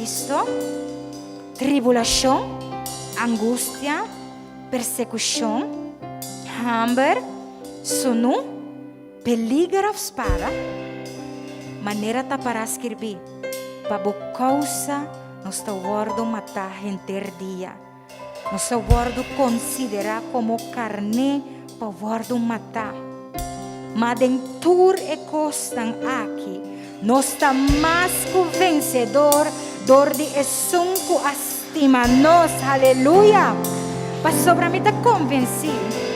Cristo? Tribulashon, angustia, persekushon, hamber, sunú, peliger òf spada? Manera ta pará skirbí, Pa bo kousa nos ta wòrdu matá henter dia. Nos ta wòrdu konsiderá komo karné pa wòrdu matá. Ma den tur e kosnan aki nos ta mas ku vensedor dor di esun ku a stima nos. Haleluya! Pasobra mi ta konvensí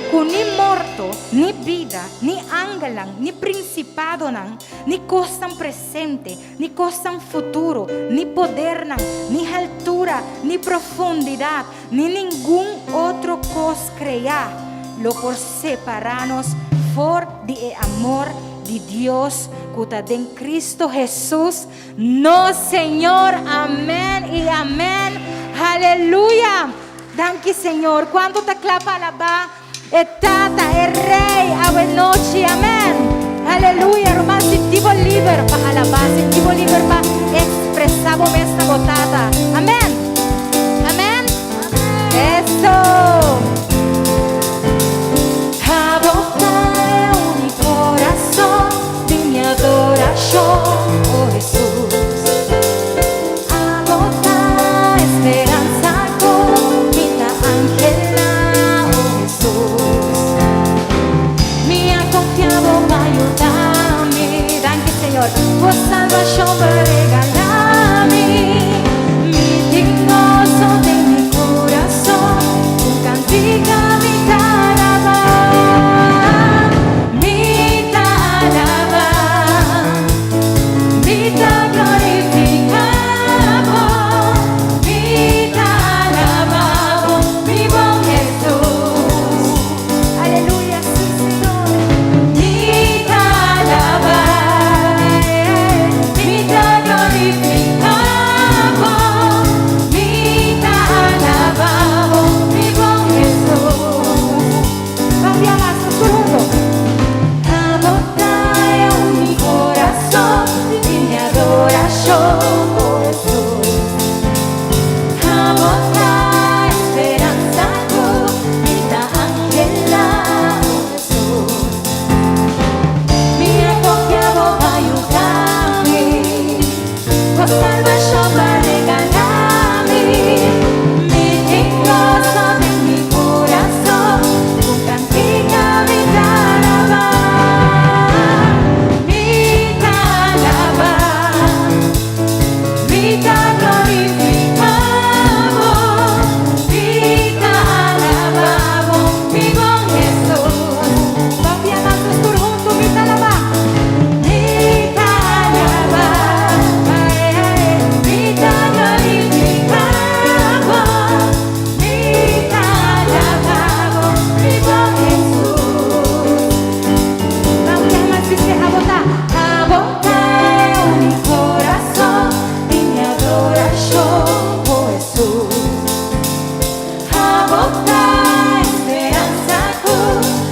ku ni morto, ni bida, ni angelnan, ni prinsipadonan, ni kosnan presente, ni kosnan futuro, ni podernan, ni haltura, ni profundidat, ni ningun otro kos kreá lo por separá nos for di e amor di Dios ku ta den Kristu Hesus, nos Señor. Amèn i amèn. Haleluya! Danki, Señor. Kuantu ta kla pa alabá E Tata, e Rey, awe nochi. Amen. Aleluya. Ruman, sinti bo liber pa alabá. Sinti bo liber pa expresá bo mes na bo Tata. Amen. Amen. Eso. Abo ta mi corazón, di mi adoracion, oh Jesús. Abo ta esperanza ku mi ta anhelá, oh Hesus. Mi a konfia bo pa yuda mi. Danki Señor, bo salbashon bo regalá mi. Mi tin goso den mi kurason, ku kantika mi ta alabá. Mi ta alabá. Mi ta glorifiká bo, mi ta alabá bo, mi bon Hesus. Aleluya, sí Señor. Mi ta alabá, mi ta glorifiká bo, mi ta alabá bo, mi bon Hesus. Cambia mas, nos tur hunto. Abo ta mi corazon y mi adoracion, oh Jesús. Abo ta esperanza cu mi ta anhela, oh Jesús. Mi a confia bo pa yuda mi, bo salvacion pa regala mi. Mi tin goso den mi corazon, cu cantica mi ta alaba. Mi ta alaba, mi ta glorifica bo, mi ta alaba bo, mi bon Jesús. Papia mas nos tur hunto, mi ta alaba. Mi ta alaba, mi ta glorifica bo, mi ta alaba bo, mi bon Jesús. Papia mas bis'é abo ta, abo ta mi corazon y mi adoracion, oh Jesús. Abo ta esperanza cu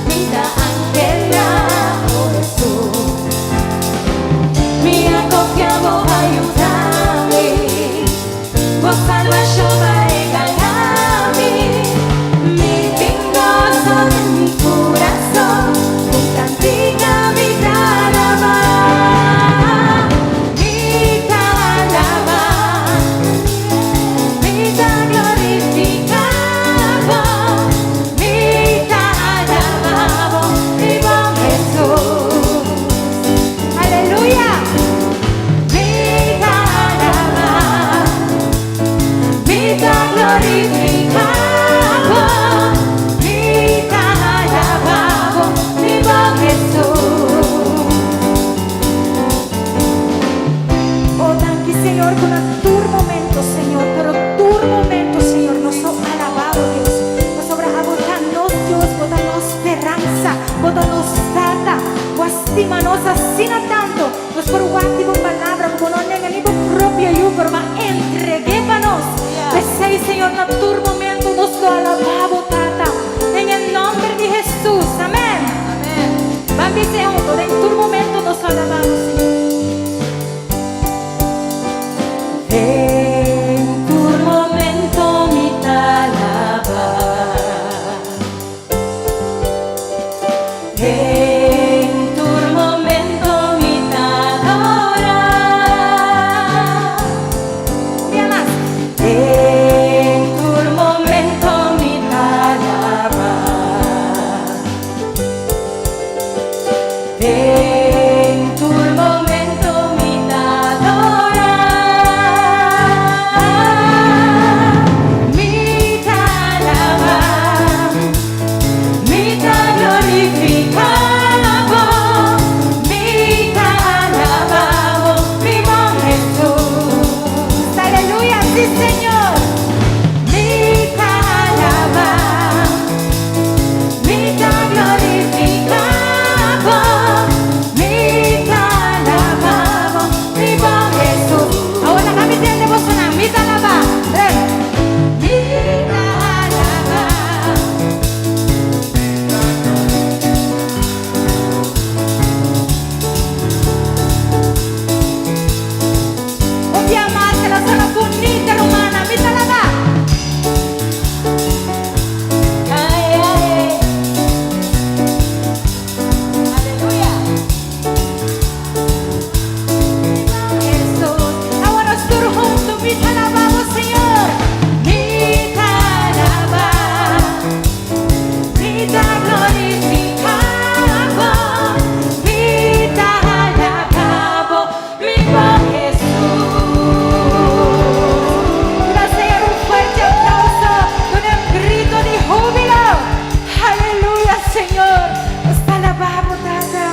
mi ta anhela, oh Jesús. Mi a confia bo pa yuda mi, bo salvacion pa regala mi. Mi tin goso den mi corazon, cu cantica mi ta alaba. Mi ta alaba, mi ta glorifica bo, mi ta alaba bo, mi bon Jesús. Aleluya! Mi ta alaba, mi ta glorifica bo, mi ta alaba bo, mi bon Jesús. Oh, danki Señor, cu na tur momento, Señor, pero tur momento, Señor, nos ta alaba bo, Dios. Pasobra abo ta nos Dios, bo ta nos speransa, bo ta nos Tata. Bo a stima nos asina tanto, nos por wak di bo palabra cu bo no a nenga ni bo propio Yu, pero bo a entregu'é pa nos. P'esei, Señor, na tur momento nos lo alaba bo, Tata, den e nomber di Hesus. Amen. Ban bis'é hunto, den tur momento nos lo alaba bo, Señor. Si, Señor. Mi ta alabá. Mi ta glorifiká Bo. Mi ta alabá Bo, mi bon Hesus. Awor laga mi tende bosonan. Mi ta alabá. Tres. Mi ta alabá. Un bia mas el a sona bunita, rumannan. Mi ta alabá. Ai, ai. Aleluya. Hesus. Awor nos tur huntu, mi ta alabá Bo, Señor. Mi ta alabá. Mi ta glorifiká Bo. Mi ta alabá Bo, mi bon Hesus. Duna Señor un fuerte aplauso, duna un grito di húbilo. Aleluya, Señor. Nos ta alabá Bo, Tata.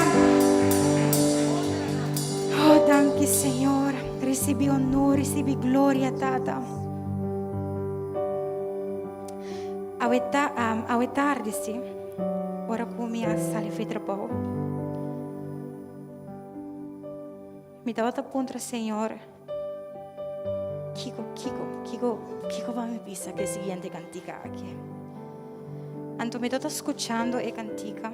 Oh, danki, Señor. Risibí honor, risibí gloria, Tata. Awe ta, awe tardi, si. Ora ku mi a sali for di trabou. Mi tabata puntra Señor, kiko, kiko, kiko, kiko pa mi bisa ku e siguiente kantika aki. Anto mi tabata skuchando e kantika.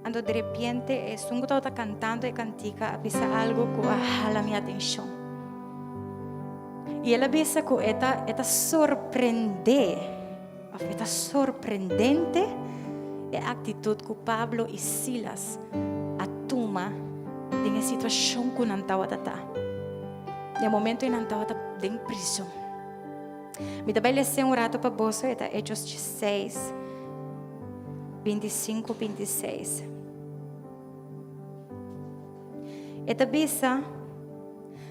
Anto di repente esun ku tabata kantando e kantika a bisa algu ku a hala mi atenshon. I el a bisa ku e ta e ta sorprendé òf e ta sorprendente e aktitut ku Pablo i Silas a tuma den e situashon ku nan tabata ta. Den e momento ei nan tabata den prison. Mi ta bai lese un rato pa boso, e ta Hechos 6, 25, 26. E ta bisa,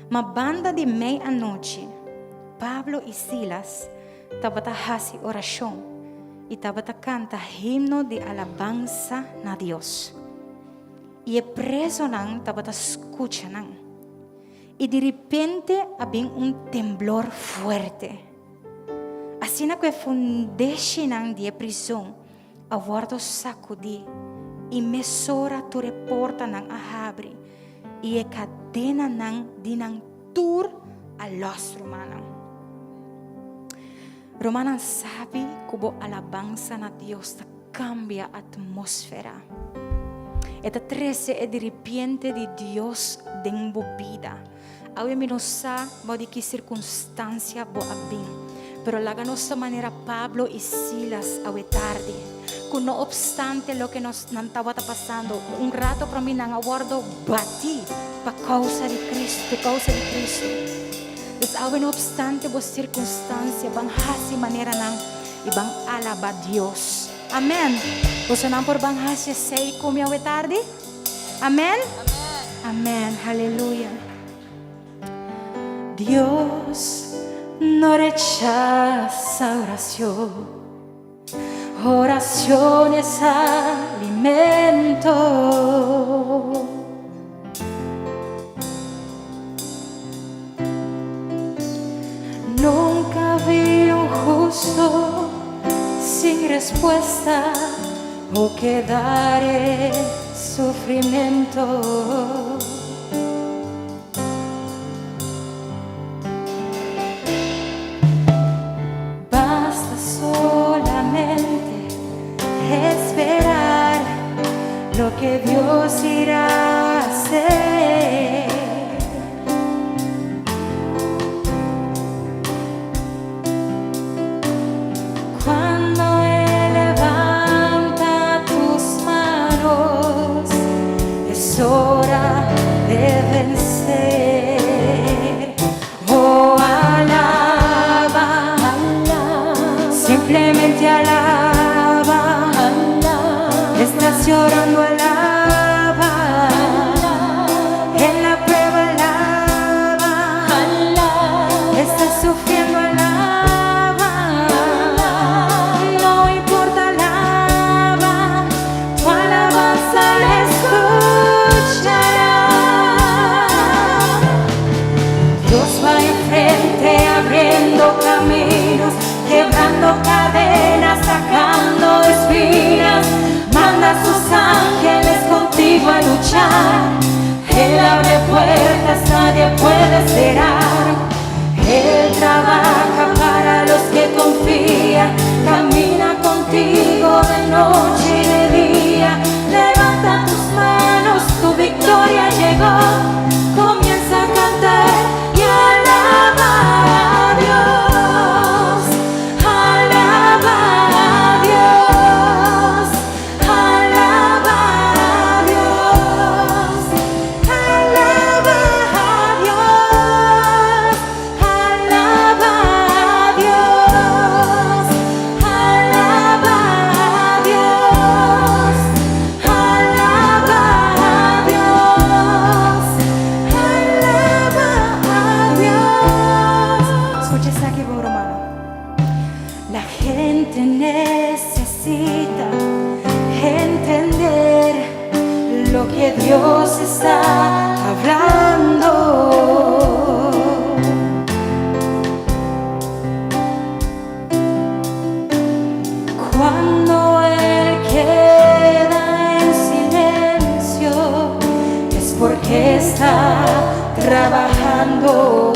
Ma banda di mei anochi, Pablo i Silas tabata hasi orashon i tabata kanta himno di alabansa na Dios. I e prezonan tabata skucha nan. I di ripente a bin un temblor fuerte. Asina ku e fundeshinan di e prizon a wòrdu sakudí i mesora tur e portanan a habri i e kadenanan di nan tur a lòs. Rumannan, rumannan sabi ku bo alabansa na Dios ta kambia atmósfera. E ta trese e diripiente di Dios den bo bida. Awe mi no sa bou di ki sirkunstansia bo a bin, pero laga nos ta manera Pablo i Silas awe tardi, ku no opstante loke nos nan tabata pasando, un rato promé nan a wòrdu batí pa kousa di Kristu, kousa di Kristu. Dus awe no opstante bo sirkunstansia, ban hasi manera nan i ban alabá Dios. Amèn! Bosonan por ban hasi esei ku mi awe tardi? Amèn? Amèn. Haleluya. Dios no rechasa oracion. Oracion es alimento. Nunca vi un justo sin respuesta o quedar en sufrimiento. Basta solamente esperar lo que Dios irá a hacer. Cuando Él levanta tus manos, es hora de vencer. Oh, alaba, simplemente alaba. Estás llorando, alaba. En la prueba, alaba. Estás sufriendo, alaba. No importa, alaba. Tu alabanza le escuchará. Dios va enfrente abriendo caminos, quebrando cadenas, sacando espinas. Manda a sus ángeles contigo a luchar. Él abre puertas, nadie puede cerrar. Él trabaja para los que confían, camina contigo de noche y de día. Levanta tus manos, tu victoria llegó. Comienza a cantar y alaba a Dios. Alaba a Dios. Alaba a Dios. Alaba a Dios. Alaba a Dios. Alaba a Dios. Alaba a Dios. Alaba a Dios. Skucha esaki, ruman. La gente necesita entender lo que Dios está hablando. Cuando Él queda en silencio, es porque está trabajando.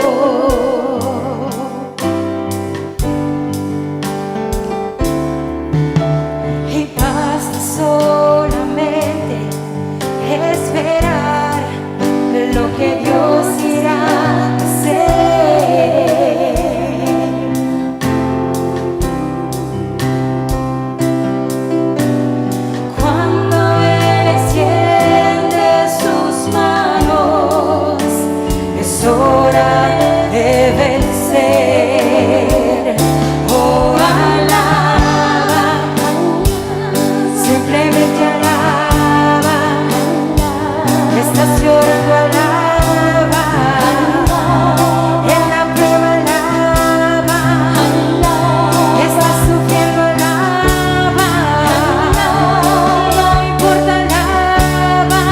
Y basta solamente esperar lo que Dios irá a hacer. Cuando Él extiende sus manos, es hora de vencer. Oh, alaba, simplemente alaba. Estás llorando, alaba. En la prueba, alaba. Estás sufriendo, alaba. No importa, alaba.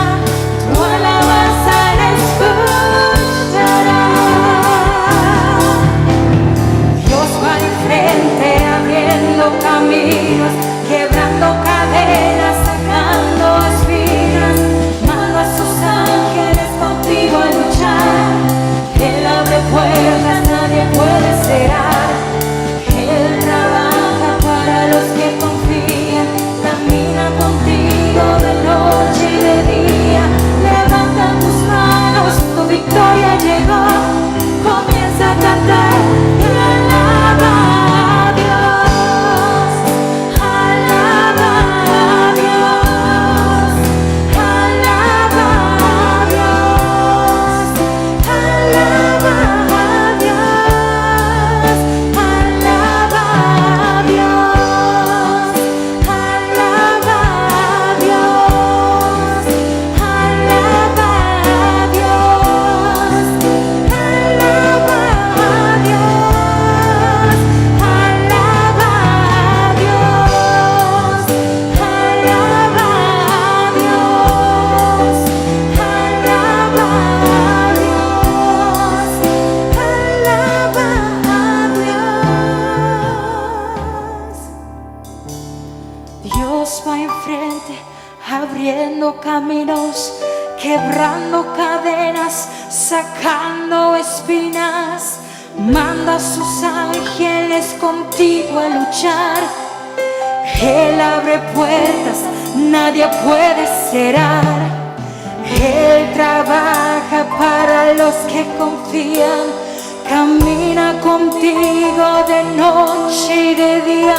Tu alabanza le escuchará. Dios va al frente abriendo caminos, quebrando cadenas, sacando espinas. Manda a sus ángeles contigo a luchar. Él abre puertas, nadie puede cerrar. Él trabaja para los que confían, camina contigo de noche y de día. Levanta tus manos, tu victoria llegó. Comienza a cantar y alaba a Dios. Alaba a Dios. Alaba a Dios. Alaba a Dios. Alaba a Dios. Alaba a Dios. Alaba a Dios. Alaba a Dios. Alaba a Dios. Alaba a Dios. Alaba a Dios. Alaba a Dios. Dios va enfrente, abriendo caminos, quebrando cadenas, sacando espinas. Manda a sus ángeles contigo a luchar. Él abre puertas, nadie puede cerrar. Él trabaja para los que confían. Camina contigo de noche y de día.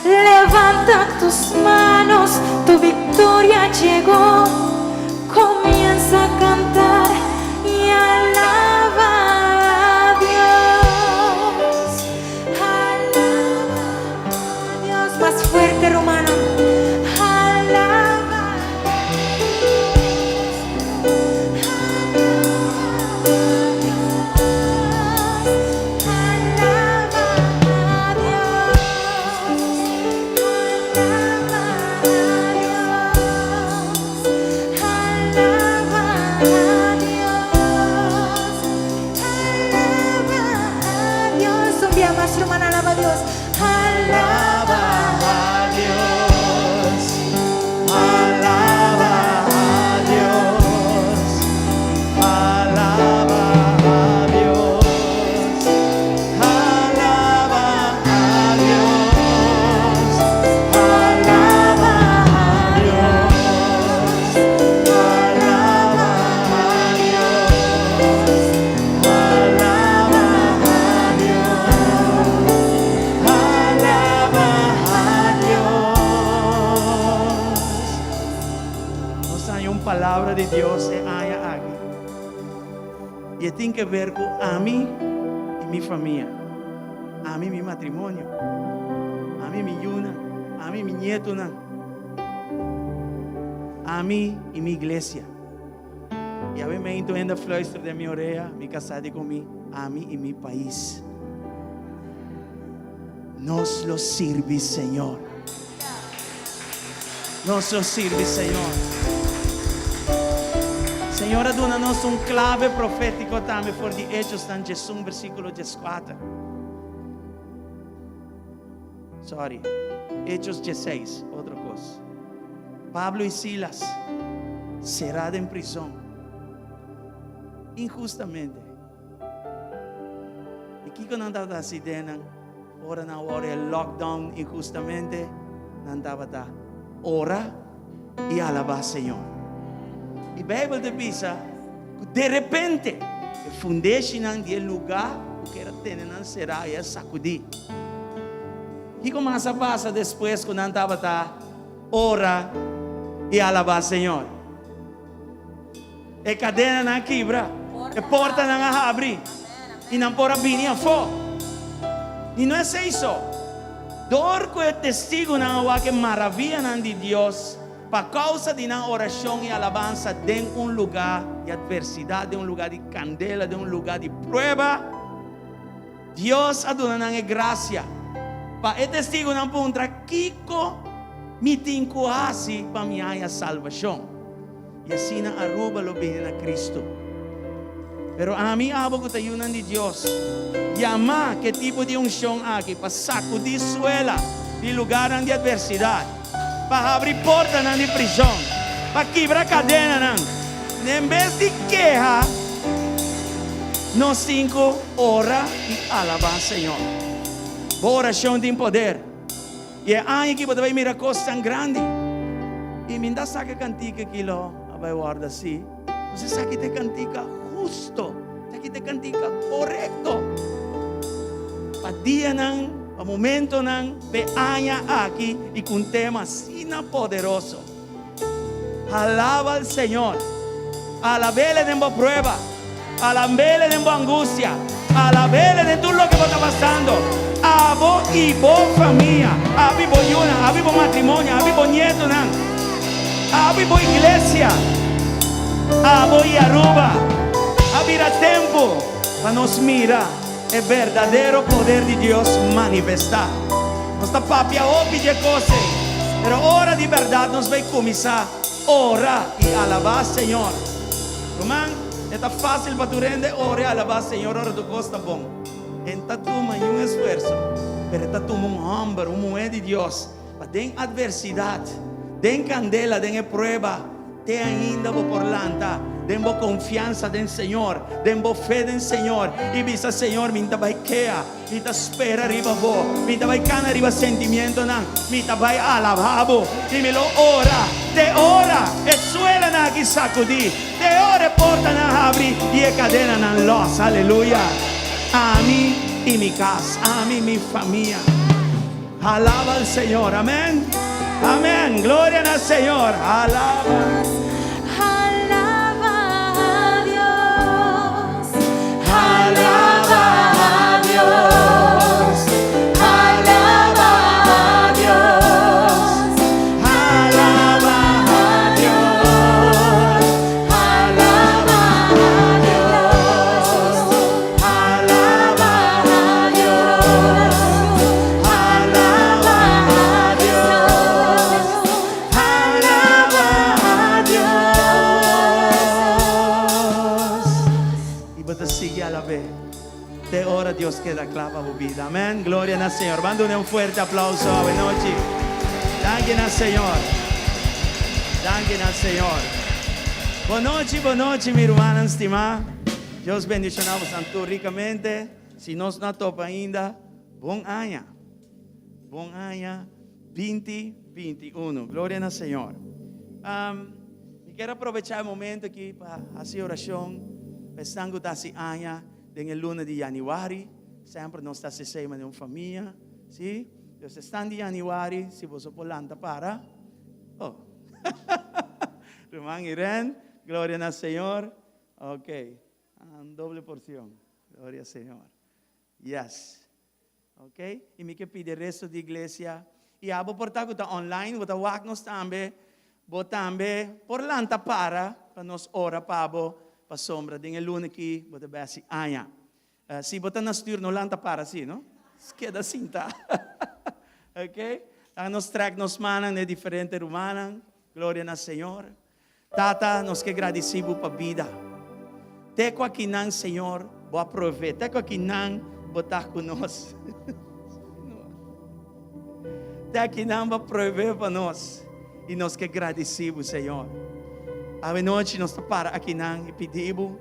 Levanta tus manos, tu victoria llegó. Comienza a cantar y alaba a Dios. Alaba a Dios. Mas fuerte, ruman. Alaba a Dios. Alaba a Dios. Alaba a Dios. Alaba a Dios. Dios, alaba a Dios, alaba a Dios, alaba a Dios, alaba a Dios, alaba a Dios, alaba a Dios, alaba a Dios. Alaba a Dios. Nos tin un palabra di Dios e aña aki. I tin ku ber ku ami i mi famia. Ami mi matrimonio. Ami mi yunan. Ami mi ñetunan. Ami i mi iglesia. I ami mi a fluister den mi orea, mi kasá di ku mi, ami i mi pais. Nos lo sirbi Señor. Nos lo sirbi Señor. Señor a duna nos un klave profétiko tambe for di Hechos 1 versíkulo 14. Sorry. Hechos 16, otro kos. Pablo i Silas será den prizòn. Inhustamente. I kiko nan tabata hasi den ora nan ora e lockdown inhustamente nan tabata ora i alabá Señor. I Beibel ta bisa ku di repente e fundeshinan di e lugá ku a tene nan será a sakudí. I mas a pasa despues ku nan tabata ora i alabá Señor? E kadenanan a kibra, e portanan a habri i nan por a bini afó. I no ta esei. Dor ku e testigunan a wak e maravianan di Dios, pa kousa di nan orashon i alabansa den un lugá di atversidat, den un lugá di kandela, den un lugá di prueba, Dios a duna nan grasia. Pa e testigunan puntra kiko mi tin ku hasi pa mi haña salbashon. I asina Aruba lo bini na Kristu. Pero ami abo ku ta yunan di Dios. Yama ku tipo di unshon aki pa sakudí suela di lugá di atversidat. Pa habri portanan di prizòn. Pa kibra kadenanan. En bes di keha, nos tin ku ora i alabá Señor. Orashon tin poder. I e aña aki bo ta bai mira kos tan grandi. I mi ta saka kantika aki lo, bai warda asina. Bo sa ku ta kantika hustu. Ku ta kantika korekto. Pa dianan, pa momentonan, pa aña aki i ku un tema asina poderoso. Alaba al Señor. Alab'É den prueba. Alab'É den angustia. Alab'É den tur loke ta pasando. Abo i bo famia. Abo i bo yunan. Abo i bo matrimonio. Abo i bo ñetunan. Abo i bo iglesia. Abo i Aruba. A bira tempu pa nos mira e berdadero poder di Dios manifestá. Nos ta papia hopi di kos, pero ora di berdat nos bai kuminsá ora i alabá Señor. Ruman, ta fásil pa tur hende ora i alabá Señor ora tur kos ta bon. E n' ta tuma un esfuerso, pero ta tuma un hòmber, un muhé di Dios, pa den atversidat, den kandela, den prueba, te ainda bo por lanta, den bo konfiansa den Señor, den bo fe den Señor, i bisa Señor, mi n' ta bai keha, mi ta spera riba bo, mi n' ta bai kana riba sentimentonan, mi ta bai alabá bo, i mi lo ora, te ora, e suelanan aki sakudí, te ora e portanan habri i e kadenanan lòs, aleluya. Ami i mi kas, ami i mi famia. Alaba al Señor, amèn. Amèn. Gloria al Señor. Alaba. Alaba a Dios. Alaba a Dios. Alaba a Dios. Alaba a Dios. Alaba a Dios. Alaba a Dios. Alaba a Dios. Alaba a Dios. I bo ta sigui alab'É. Te ora Dios keda kla pa bo bida. Amen. Gloria na Señor. Ban duna un fuerte aplauso awe nochi. Danki na Señor. Danki na Señor. Bon nochi, bon nochi mi rumannan stimá. Dios bendiciona bosan tur ricamente. Si nos no a topa ainda, bon aña. Bon aña 2021. Gloria na Señor. Um, mi kier aprovecha e momento aki pa haci oracion pa esnan cu ta haci aña den e luna di januari. Semper nos ta haci esey manera un famia, si? Dus esnan di januari, si boso por lanta para. Oh. Ruman Irene, gloria na Señor. Ok. Un doble porcion. Gloria Señor. Yes. Ok, i mi ke pidi e resto di iglesia, i abo por ta ku ta online, bo ta wak nos tambe, bo tambe por lanta para pa nos ora pa bo pasobra den e luna aki bo ta bai hasi aña. Si bo ta na stuur no lanta para si, no? Keda sinta. Ok, laga nos trek nos mannan na e diferente rumannan. Gloria na Señor. Tata, nos ke gradisí Bo pa bida. Te ku akinan, Señor, Bo a provee. Te ku akinan Bo ta ku nos. Te akinan Bo a provee pa nos. I nos ke gradisí Bo, Señor. Awe nochi nos ta para akinan i pidi Bo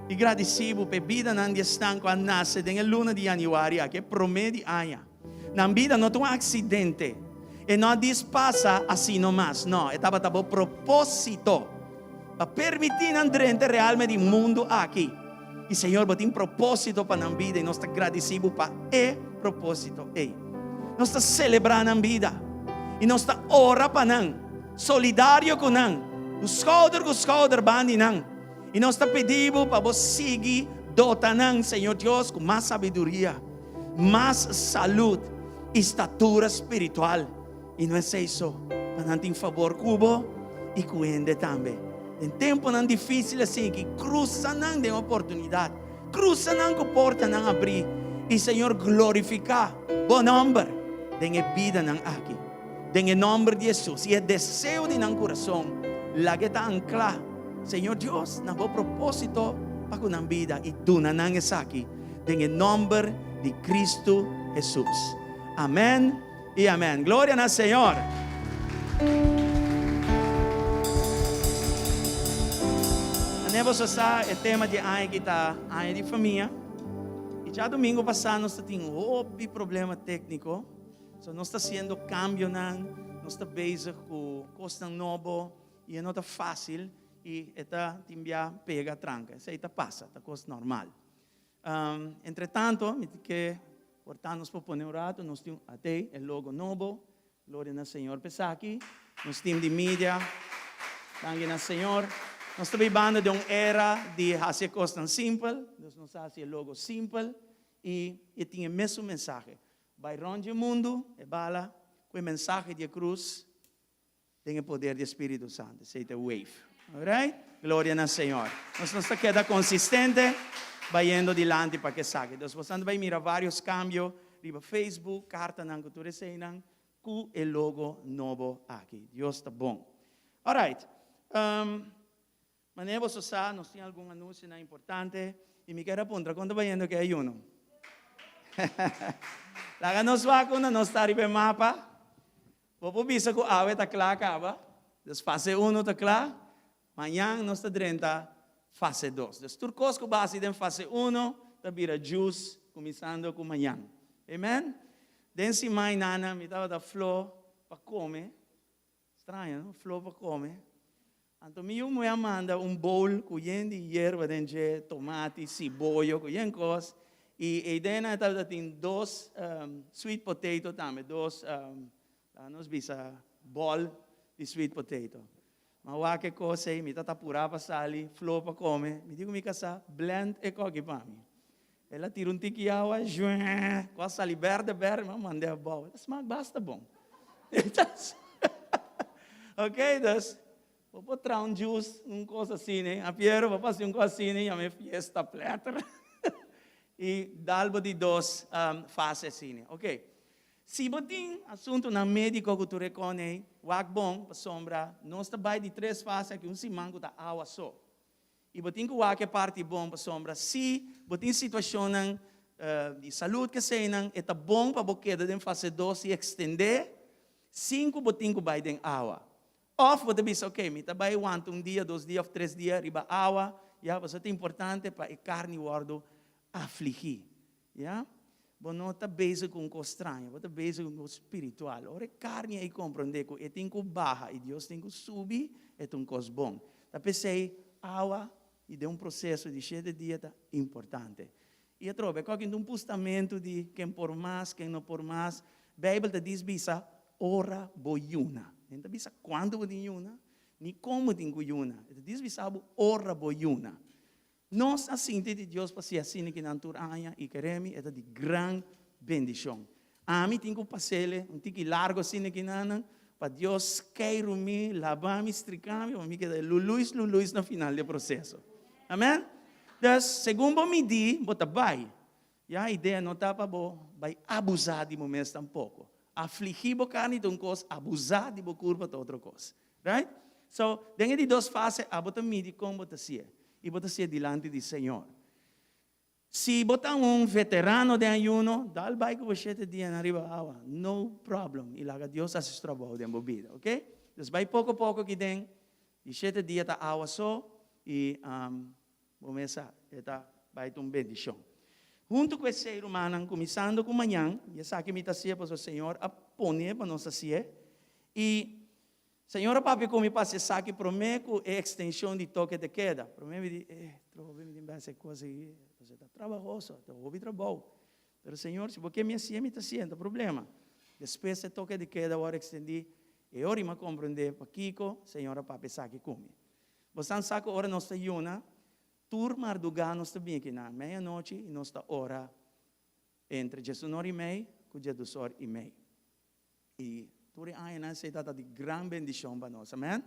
i gradisí Bo pa e bidanan di esnan ku a nase den e luna di yanüari aki, e promé di aña. Nan bida no ta un aksidente. E no a dis pasa asino mas. No, e tabata bo propósito pa permití nan drenta realme di mundu aki. I Señor, bo tin propósito pa nan bida i nos ta gradisí bo pa e propósito ei. Nos ta selebrá nan bida i nos ta ora pa nan, solidario ku nan, ku skouder ku skouder bandi nan. I nos ta pidi bo pa bo sigui dota nan, Señor Dios, ku mas sabiduria. Mas salud i statura spiritual. I no esei so, pa nan tin fabor ku bo i ku hende tambe. Den tempunan difísil asin ki, krusa nan den oportunidat. Krusa nan ku portanan abrí. I Señor glorifiká bo nòmber den e bidanan aki. Den e nòmber di Hesus i e deseo di nan kurason, laga e ta anklá, Señor Dios, na bo propósito pa ku nan bida i duna nan esaki. Den e nomber di Cristo Jesus. Amen y amen. Gloria na Señor. Ane boso sa e tema di aña aki ta aña di famia. Y djadomingo pasá nos ta tin hopi problema técnico. So nos ta haciendo cambionan, nos ta bezig cu cosnan nobo y e no ta fácil y e ta tin bia pega tranca. Esey ta pasa, ta cos normal. Entre tanto, mi tin ke por ta nos por pone un rato, nos tin atey e logo nobo, gloria na Señor pa esaki, nos team di media, danki na Señor. Nos ta bibando den un era di hasi e kosnan simpel, dus nos a hasi e logo simpel i e tin e mesun mensahe, bai rond dje mundu, e bala ku e mensahe di e krus Den e poder di e Spiritu Santu. Esei ta e wave. Alright? Gloria na Señor. Nos nos ta keda konsistente bayendo dilanti pa ke esaki. Dus bosan ta bai mira varios kambio riba Facebook, kartanan ku tur eseinan ku e logo nobo aki. Dios ta bon. Alright. Um, manera boso sa, nos tin algun anunsionan importante i mi kier a puntra kon ta bayendo ku e ayuno? Laga nos wak unda nos ta riba e mapa. Bo por bisa ku awe ta kla kaba, dus fase uno ta kla, mañan nos ta drenta fase dos. Dus tur kos ku bo hasi den fase uno ta bira juice kuminsando ku mañan. Amen? Den siman nana mi tabata flo pa kome, straño no, flo pa kome. Anto mi yu muhé a manda un bowl ku yen di yerba den dje, tomati, siboyo, ku yen kos. I eidena e tabata tin dos sweet potato tambe, dos, laga nos bisa, bòl di sweet potato. Mi a wak e kos ei, mi tabata purá pa sali, fló pa kome. Mi di ku mi kasá, blend e koki pa mi. El a tira un tiki awa, zhueeh, ku a sali bèrdè bèrdè, mi a mand'é abou. El a smak basta bon. Ok, dus, bo por traha un juice, un kos asina, a Piero, bo por hasi un kos asina, yama e fiesta platter. I dal bo di dos fase asina. Ok, si bo tin asuntunan médiko ku tur e kone ei, wak bon, pasobra nos ta bai di tres fase aki un siman ku ta awa so. I bo tin ku wak e parti bon pasobra si bo tin situashonnan di salud ke eseinan e ta bon pa bo keda den fase dos i ekstendé sin ku bo tin ku bai den awa. Òf bo ta bisa ok mi ta bai wanta un dia, dos dia òf tres dia riba awa ya pasobra ta importante pa e karni wòrdu afligí. Ya? Bo no ta bezig ku un kos straño, bo ta bezig ku un kos spiritual. Ora e karni ei komprondé ku e tin ku baha i Dios tin ku subi, e ta un kos bon. Ta p'esei awa i den un proseso di shete dia ta importante. I atrobe, kòke un pustamentu di ken por mas, ken no por mas. Beibel ta dis bisa, Ora bo yuna. E no ta bisa kuantu bo tin yuna, ni kon bo tin ku yuna. E ta dis bisa bo ora bo yuna. Nos a sinti di Dios pa si asina ki nan tur aña i kere mi e ta di gran bendishon. Ami tin ku pasele un tiki largo asina ki nan pa Dios skeiru mi, laba mi, strika mi pa mi keda luluis luluis na final di e proseso. Amen? Dus, segun bo midi, bo ta bai. Ya idea no ta pa bo bai abusá di bo mes tampoko. Afligí bo karni ta un kos, abusá di bo kurpa ta otro kos. Right? So, den e di dos fase abo ta midi kon bo ta si'e, i bo ta si'e dilanti di Señor. Si bo ta un veterano den ayuno, dal bai ku bo shete dianan riba awa, no problem, i laga Dios hasi su trabou den bo bida, ok? Dus bai poko poko aki den, di shete dia ta awa so, i bo mes sa, e ta bai ta un bendishon. Huntu ku esei, rumannan, kuminsando ku mañan, i esaki mi ta hasié pasobra Señor a pone pa nos hasié, i Señor a papia ku mi pa hasi esaki promé ku e ekstenshon di toke de keda. Promé mi di, eh, trobe mi tin bes e kos aki, pasobra ta trabahoso, ta hopi trabou. Pero Señor, si bo ke mi hasié, mi ta hasié, no ta problema. Despues e toke de keda wòrdu ekstendí, e ora mi a komprendé pakiko Señor a papia esaki ku mi. Bosan sa ku ora nos ta yuna, tur mardugá nos ta bini aki na meianochi i nos ta ora entre diesunor i mei ku diesdusor i mei. I tur e añanan esei tabata di gran bendishon pa nos. Amen.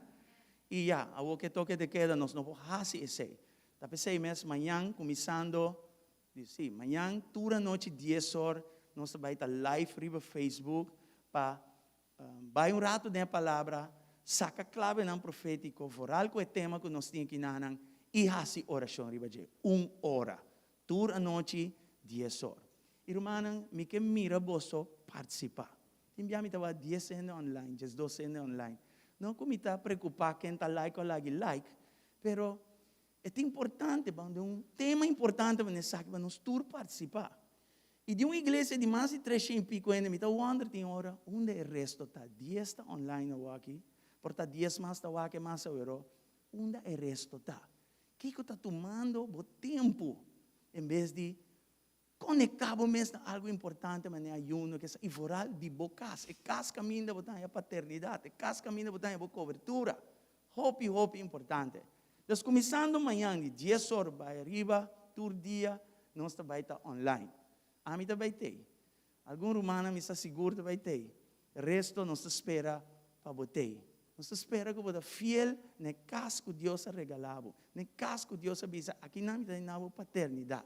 I ya, awor ku e toke de keda nos no por hasi esei. Ta p'esei mes mañan kuminsando, di si, mañan tur anochi dies or nos ta bai ta live riba Facebook pa bai un ratu den e palabra, saka klavenan profétiko, vooral ku e tema ku nos tin aki nanan, i hasi orashon riba dje. Un ora. Tur anochi dies or. I rumannan, mi ke mira boso partisipá. Tin bia mi ta wak dies hende online, diesdos hende online. No ku mi ta preokupá ken ta like o lagi like, pero e ta importante, pasobra un tema importante pa esaki pa nos tur partisipá. I di un iglesia di mas di treshen i piko hende, mi ta wonder tin ora unda e resto ta. Dies ta online awaki, por ta dies mas ta wak e mas aweró. Unda e resto ta? Kiko ta tumando bo tempu en bes di konektá bo mes na algu importante manera ayuno kesa i vooral di bo kas, e kas kaminda bo ta haña paternidat, e kas kaminda bo ta haña bo kobertura. Hopi hopi importante. Dus kuminsando mañan di dies or bai ariba tur dia nos ta bai ta online. Ami ta bai tei. Algun rumannan mi sa sigur ta bai tei. Resto nos ta spera pa bo tei. Nos ta spera ku bo ta fiel na e kas ku Dios a regalá bo, na e kas ku Dios a bisa, Akinan mi ta duna bo paternidat.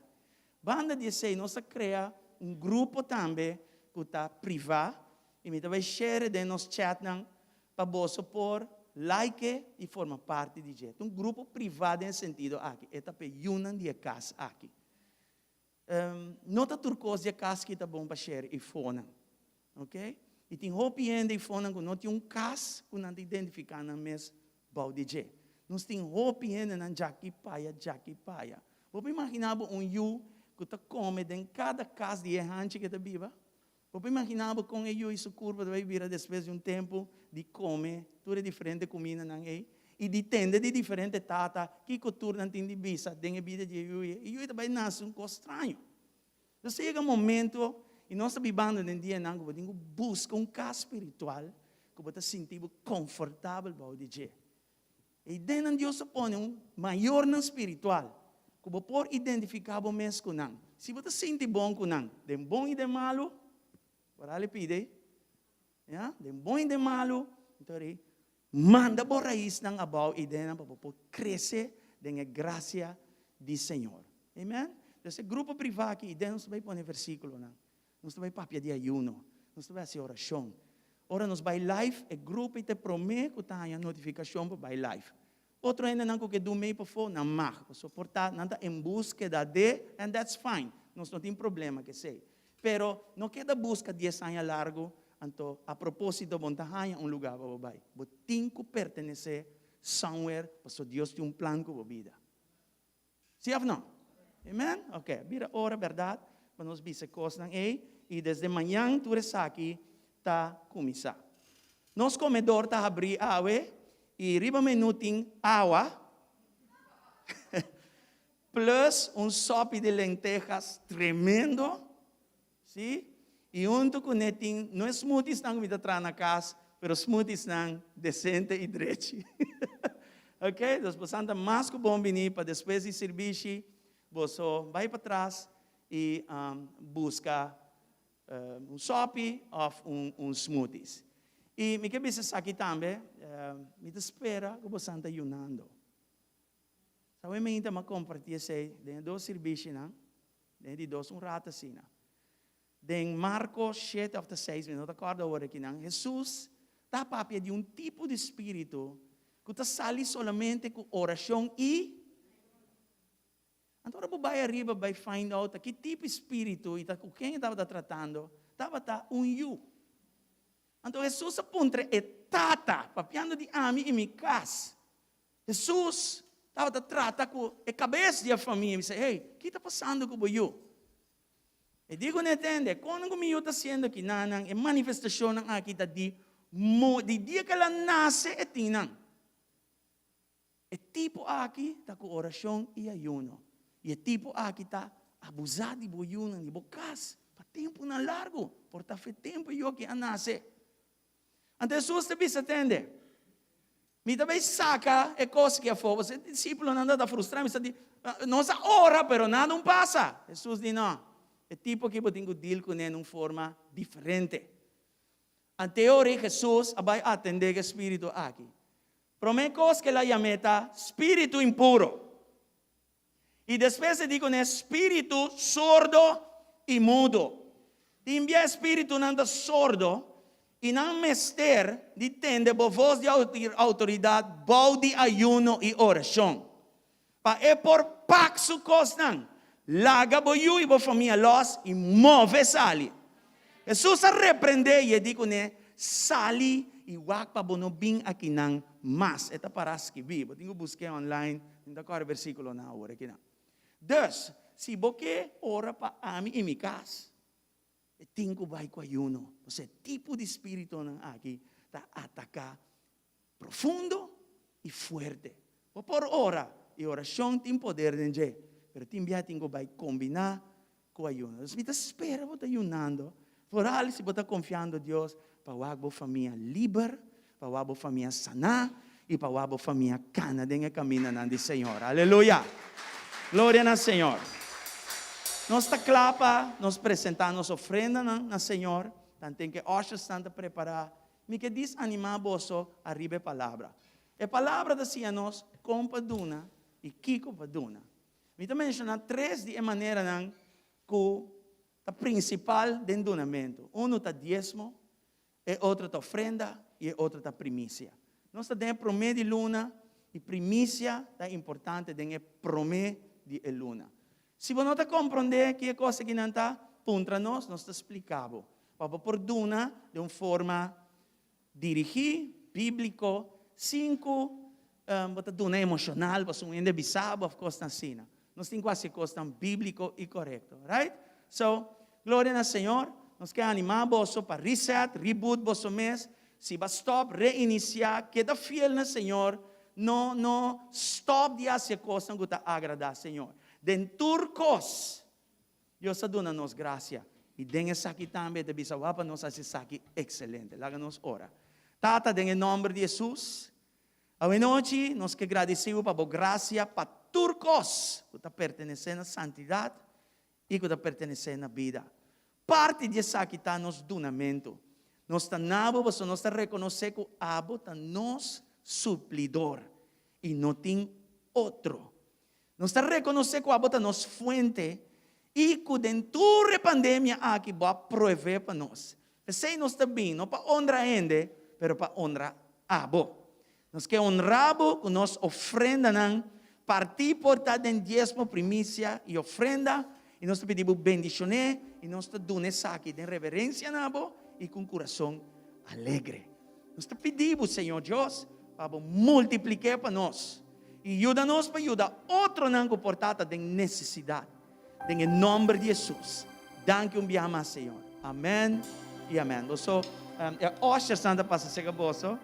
Banda di esei nos a krea un grupo tambe ku ta privá i mi ta bai share den nos chatnan pa boso por like i forma parti di dje. Ta un grupo privá den e sentido aki, e ta pa e yunan di e kas aki. No ta tur kos di e kas ki ta bon pa share i fonan. Ok? I tin hopi hende i fonan ku no tin un kas ku nan ta identifiká nan mes bou di dje. Nos tin hopi hendenan djaki paya, djaki paya. Bo por imaginá bo un yu ku ta kome den kada kas di e hanchi ku e ta biba? Bo por imaginá bo kon e yu i su kurpa ta bai bira despues di un tempu di kome tur e diferente kumindanan ei i di tende di diferente tata kiko tur nan tin di bisa den e bida di e yu ei? E yu ei ta bai nase un kos straño. Nos ta yega un momento i nos ta bibando den dianan ku bo tin ku buska un kas spiritual ku bo ta sinti bo konfortabel bou di dje. E ideanan Dios a pone un mayornan spiritual ku bo por identifiká bo mes ku nan. Si bo ta sinti bon ku nan, den bon i den malu, ora el pidi, ya, den bon i den malu, anto ri manda bo raisnan abou i den nan pa bo por krese den e grasia di Señor. Amen. Entonces e grupo privá aki, i den nos ta bai pone versíkulonan. Nos ta bai papia di ayuno. Nos ta bai hasi orashon. Ora nos bai live, e grupo ei ta e promé ku ta haña notifikashon pa bai live. Otro hendenan ku ke dun mei pafó, nan mag. Pasobra por ta nan ta en búskeda de, and that's fine. Nos no tin problema ku esei. Pero no keda buska 10 aña largu, anto a propósito bo no ta haña un lugá pa bo bai. Bo tin ku pertenesé somewhere, pasobra Dios tin un plan ku bo bida. Si òf no? Amen? Ok, bira ora bèrdat pa nos bisa kosnan ei i desde mañan tur esaki ta kuminsá. Nos komedor ta habrí awe i riba menú tin awa plus un sòpi di lentejas tremendo, si, i huntu kuné tin no e smoothiesnan ku mi ta traha na kas, pero smoothiesnan desente i drechi. Ok, dus boso ta mas ku bon bini pa despues di sirbishi boso bai patras i buska un sòpi òf un smoothies. I mi ke bisa esaki tambe, mi ta spera ku boso ta yunando. Sabe mi ta kompartí esei den e dos sirbishinan, den e di dos un rato asina. Den Marko 7 òf 6, mi no ta kòrda awor akinan, Hesus ta papia di un tipo di spiritu ku ta sali solamente ku orashon i. Anto ora bo bai ariba bai find out ki tipo di spiritu i ta ku ken e tabata tratando, tabata un yu. Anto Hesus a puntra e tata, papiando di ami i mi kas. Hesus tabata trata ku e kabes di e famia, bisa, "Hey, ki ta pasando ku bo yu?" E di ku ne tende, "Kon ku mi yu ta hasiendo aki?" Nan, e manifestashonnan aki ta di di dia ku el a nase e tin nan. E tipo aki ta ku orashon i ayuno. I e tipo aki ta abusá di bo yunan, di bo kas, pa tempunan largu. Por ta fe tempu e yu aki a nase. Anto Hesus ta bisa, Tende, mi ta bai saka e kos aki afó. Pasobra e disipelnan tabata frustrá, mi sa di, Nos a ora, pero nada un pasa. Hesus di, No, e tipo aki bo tin ku deal kuné na un forma diferente. Anteori Hesus a bai atendé ku e spiritu aki. Promé kos ku el a yam'é ta spiritu impuro. I despues e di kuné spiritu sordo i mudo. Tin bia e spiritunan ta sordo i nan mester di tende bo vos di outoridat bou di ayuno i orashon. Pa e por pak su kosnan, laga bo yu i bo famia lòs i move sali. Hesus a reprendé i e di kuné, Sali i wak pa bo no bin akinan mas. E ta pará skibí. Bo tin ku busk'é online. Mi no ta kòrda e versíkulonan awor akinan. Dus, si bo ke ora pa ami i mi kas, e tin ku bai ku ayuno. Pasobra e tipo di spiritunan aki ta ataká profundo i fuerte. Bo por ora, i orashon tin poder den dje, pero tin bia tin ku bai kombiná ku ayuno. Dus mi ta spera bo ta yunando, foral si bo ta konfiando Dios pa wak bo famia liber, pa wak bo famia saná i pa wak bo famia kana den e kamindanan di Señor. Aleluya! Gloria na Señor! Nos ta kla pa nos presentá nos ofrendanan na Señor, tanten ku e ushersnan ta prepará. Mi ke disanimá boso ariba e palabra. E palabra ta siña nos kon pa duna i kiko pa duna. Mi ta menshoná tres di e maneranan ku ta prinsipal den dunamentu. Unu ta diesmo, e otro ta ofrenda i e otro ta primisia. Nos ta den e promé di luna i primisia ta importante den e promé di e luna. Si bo no ta komprondé ki e kos akinan ta, puntra nos, nos ta splika bo. Pa bo por duna den un forma dirigí, bíbliko, sin ku bo ta duna emoshonal pasobra un hende bisa bo òf kosnan asina. Nos tin ku hasi kosnan bíbliko i korekto. Right? So, gloria na Señor. Nos ke animá boso pa reset, reboot boso mes. Si bo a stòp, reinisiá, keda fiel na Señor. No, no stòp di hasi e kosnan ku ta agradá Señor. Den tur kos, Dios a duna nos gracia i den esaki tambe e ta bisa wak pa nos hasi esaki excelente. Laga nos ora. Tata, den e nomber di Jesus, awenochi nos ke gradisi bo pa bo gracia pa tur kos ku ta pertenese na santidad i ku ta pertenese na bida. Parti di esaki ta nos dunamentu. Nos ta na bo pasobra nos ta rekonosé ku abo ta nos suplidor i no tin otro. Nos ta rekonosé ku abo ta nos fuente i ku den tur e pandemia aki bo a proveé pa nos. P'esei nos ta bin, no pa honra hende, pero pa honra abo. Nos ke honra bo ku nos ofrendanan, partí por ta den diesmo, primisia i ofrenda, i nos ta pidi bo bendishon'é i nos ta duna esaki den reverensia na bo i ku un kurason alegre. Nos ta pidi bo, Señor Dios, pa bo multiplik'é pa nos i yuda nos pa yuda otronan ku por ta ta den nesesidat. Den e nomber di Hesus. Danki un biaha mas, Señor. Amen y amen. Boso, e ushersnan ta pasa cerca boso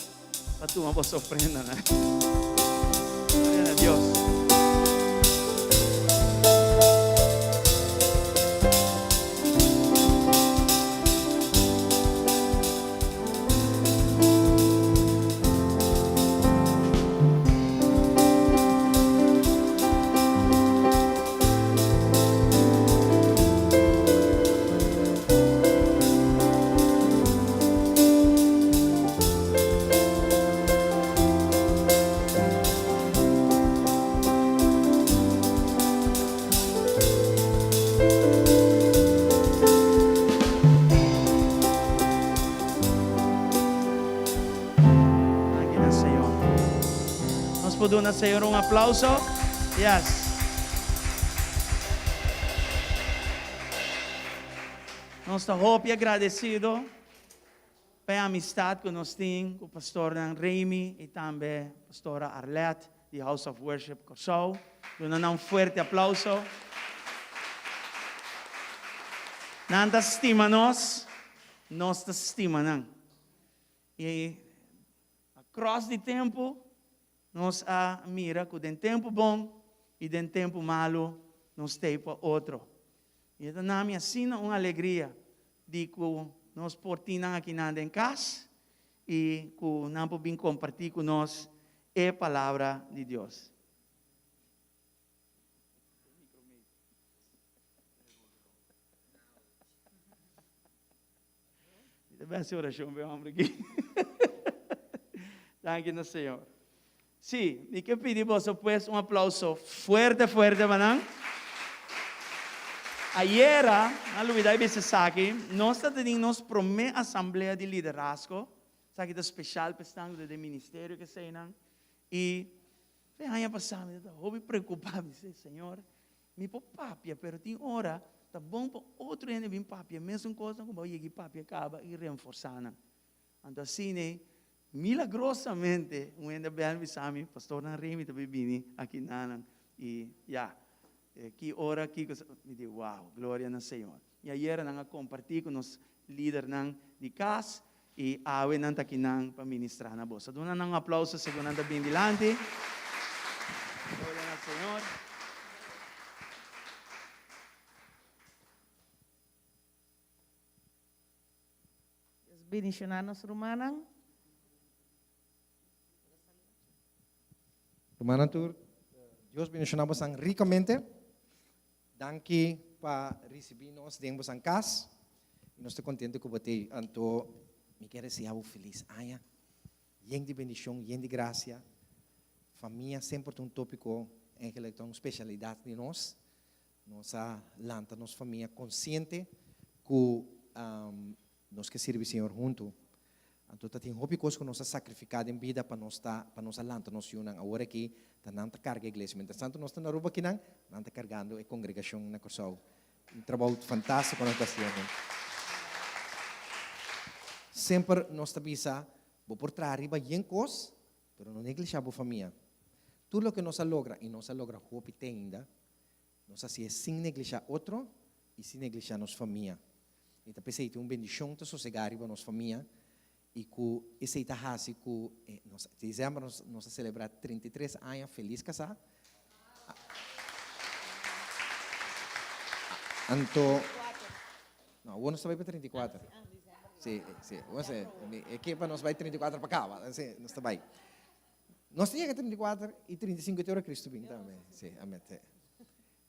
pa tuma boso ofrendanan. Gloria na Dios. Danki na Señor. Nos por duna Señor un aplauso? Yes. Nos ta hopi agradecido pa e amistad cu nos tin cu pastornan Remy y tambe pastora Arlette di House of Worship Kòrsou. Duna nan un fuerte aplauso. Nan ta stima nos, nos ta stima nan. I across di tempu nos a mira ku den tempu bon i den tempu malu nos t'ei pa otro. I e ta na mi asina un alegria di ku nos por tin nan akinan den kas i ku nan por bin kompartí ku nos e Palabra di Dios. Mi ta bèn si orashon p'e hòmber aki. Danki na Señor. Sí, mi ke pidi boso pues un aplauso fuerte fuerte pa nan. Ayera, nan lubida e bisa esaki, nos ta teni nos promé asamblea di liderazgo. Esaki ta speshal pa esnan ku ta den ministerio keseinan. I fe aña pasá mi ta hopi preokupá, mi si, Señor, Mi por papia, pero tin ora ta bon pa otro hende bin papia mesun kosnan ku bo a yega i papia kaba i renforsá nan. Anto asina milagrosamente un hende a bèl bisa mi, Pastornan Remy ta bin bini aki nanan i ya, ki ora kiko sa. Mi di, wow, gloria na Señor. I ayera nan a kompartí ku nos lidernan di kas i awe nan ta aki nan pa ministrá na boso. Duna nan un aplauso segun nan ta bin dilanti. Gloria na Señor. Dios bendiciona nos rumannan. Rumannan tur, Dios bendiciona bosan ricamente. Danki pa ricibi nos den bosan cas y nos ta contento cu bo t'ey. Anto mi kier desea bo feliz aña, yen di bendicion, yen di gracia. Famia semper ta un topico, eigenlijk ta un specialidad di nos. Nos a lanta nos famia consciente cu nos ke sirbi Señor huntu. Anto ta tin hopi kos ku nos a sakrifiká den bida pa nos ta pa nos a lanta nos yunan. Awor aki ta nan ta karga iglesia. Mientras tanto nos ta na Aruba akinan, nan ta kargando e kongregashon na Kòrsou. Un trabou fantástiko nan ta hasiendo. Semper nos ta bisa, bo por traha riba yen kos, pero no neglishá bo famia. Tur loke nos a logra, i nos a logra hopi te ainda, Nos hasié sin neglishá otro i sin neglishá nos famia. I ta p'esei tin un bendishon ta sosegá riba nos famia i ku esei ta hasi ku nos desèmber nos nos a selebrá 33 aña felis kasá. Anto no awor nos ta bai pa 34. Sí, sí, e ke pa nos bai 34 pa kaba, sí, nos ta bai. Nos ta yega 34 i 35 te ora Cristo bin tambe. Sí, amen. Sí.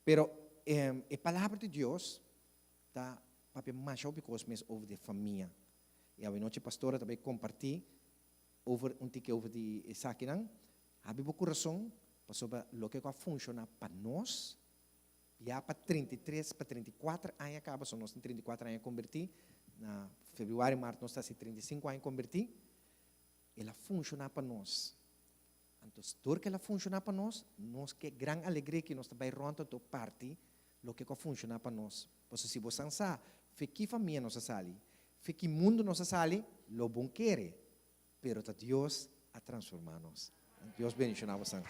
Pero e palabra di Dios ta papia masha hopi cos mes over di famia. I awenochi pastora ta bay comparti over un tiki over di esakinan. Habri bo curason pasobra loke cu a funciona pa nos ya pa 33 pa 34 aña caba, so nos tin 34 aña conberti, na februari, mart nos ta haci 35 aña conberti. El a funshoná pa nos. Anto dor ku el a funshoná pa nos, nos ke gran alegria ku nos ta bai rònt anto parti loke ku a funshoná pa nos. Pasobra si bosan sa fe ki famia nos a sali, fe ki mundu nos a sali, lo bon kere, pero ta Dios a transformá nos. Dios bendishoná bosan.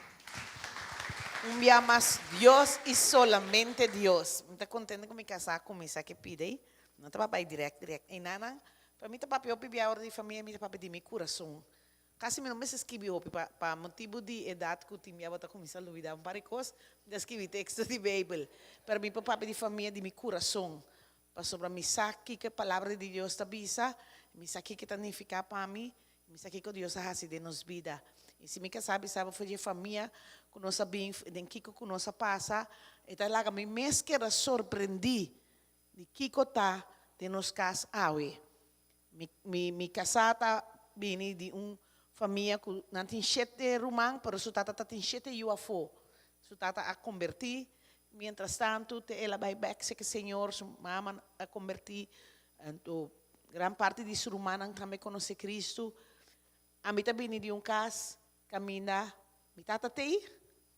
Un bia mas Dios y solamente Dios. Mi ta contento cu mi casa a cuminsa ke pida ey. No ta papia direct direct ey nanan. Pero mi ta papia hopi bia ora di famia mi ta papia di mi curason. Casi mi no mester skibi hopi pa pa motibu di edad cu tin bia bo ta cuminsa lubida un par di cos. Mi ta skibi texto di Bijbel. Pero mi por papia di famia di mi curason. Pasobra mi sa kiko e Palabra di Dios ta bisa, mi sa kiko e ta nifiká pa mi, mi sa kiko Dios a hasi den nos bida. I si mi kasá bisa bo for di e famia ku nos a bin, den kiko ku nos a pasa, e ta laga mi mes keda sorprendí di kiko ta den nos kas awe. Mi mi mi kasá ta bini di un famia ku nan tin shete ruman, pero su tata ta tin shete yu afó. Su tata a kombertí, miéntras tantu te el a bai bèk seke Señor, su mama a kombertí, anto gran parti di su rumannan tambe konosé Kristu. Ami ta bini di un kas kaminda mi tata t'ei,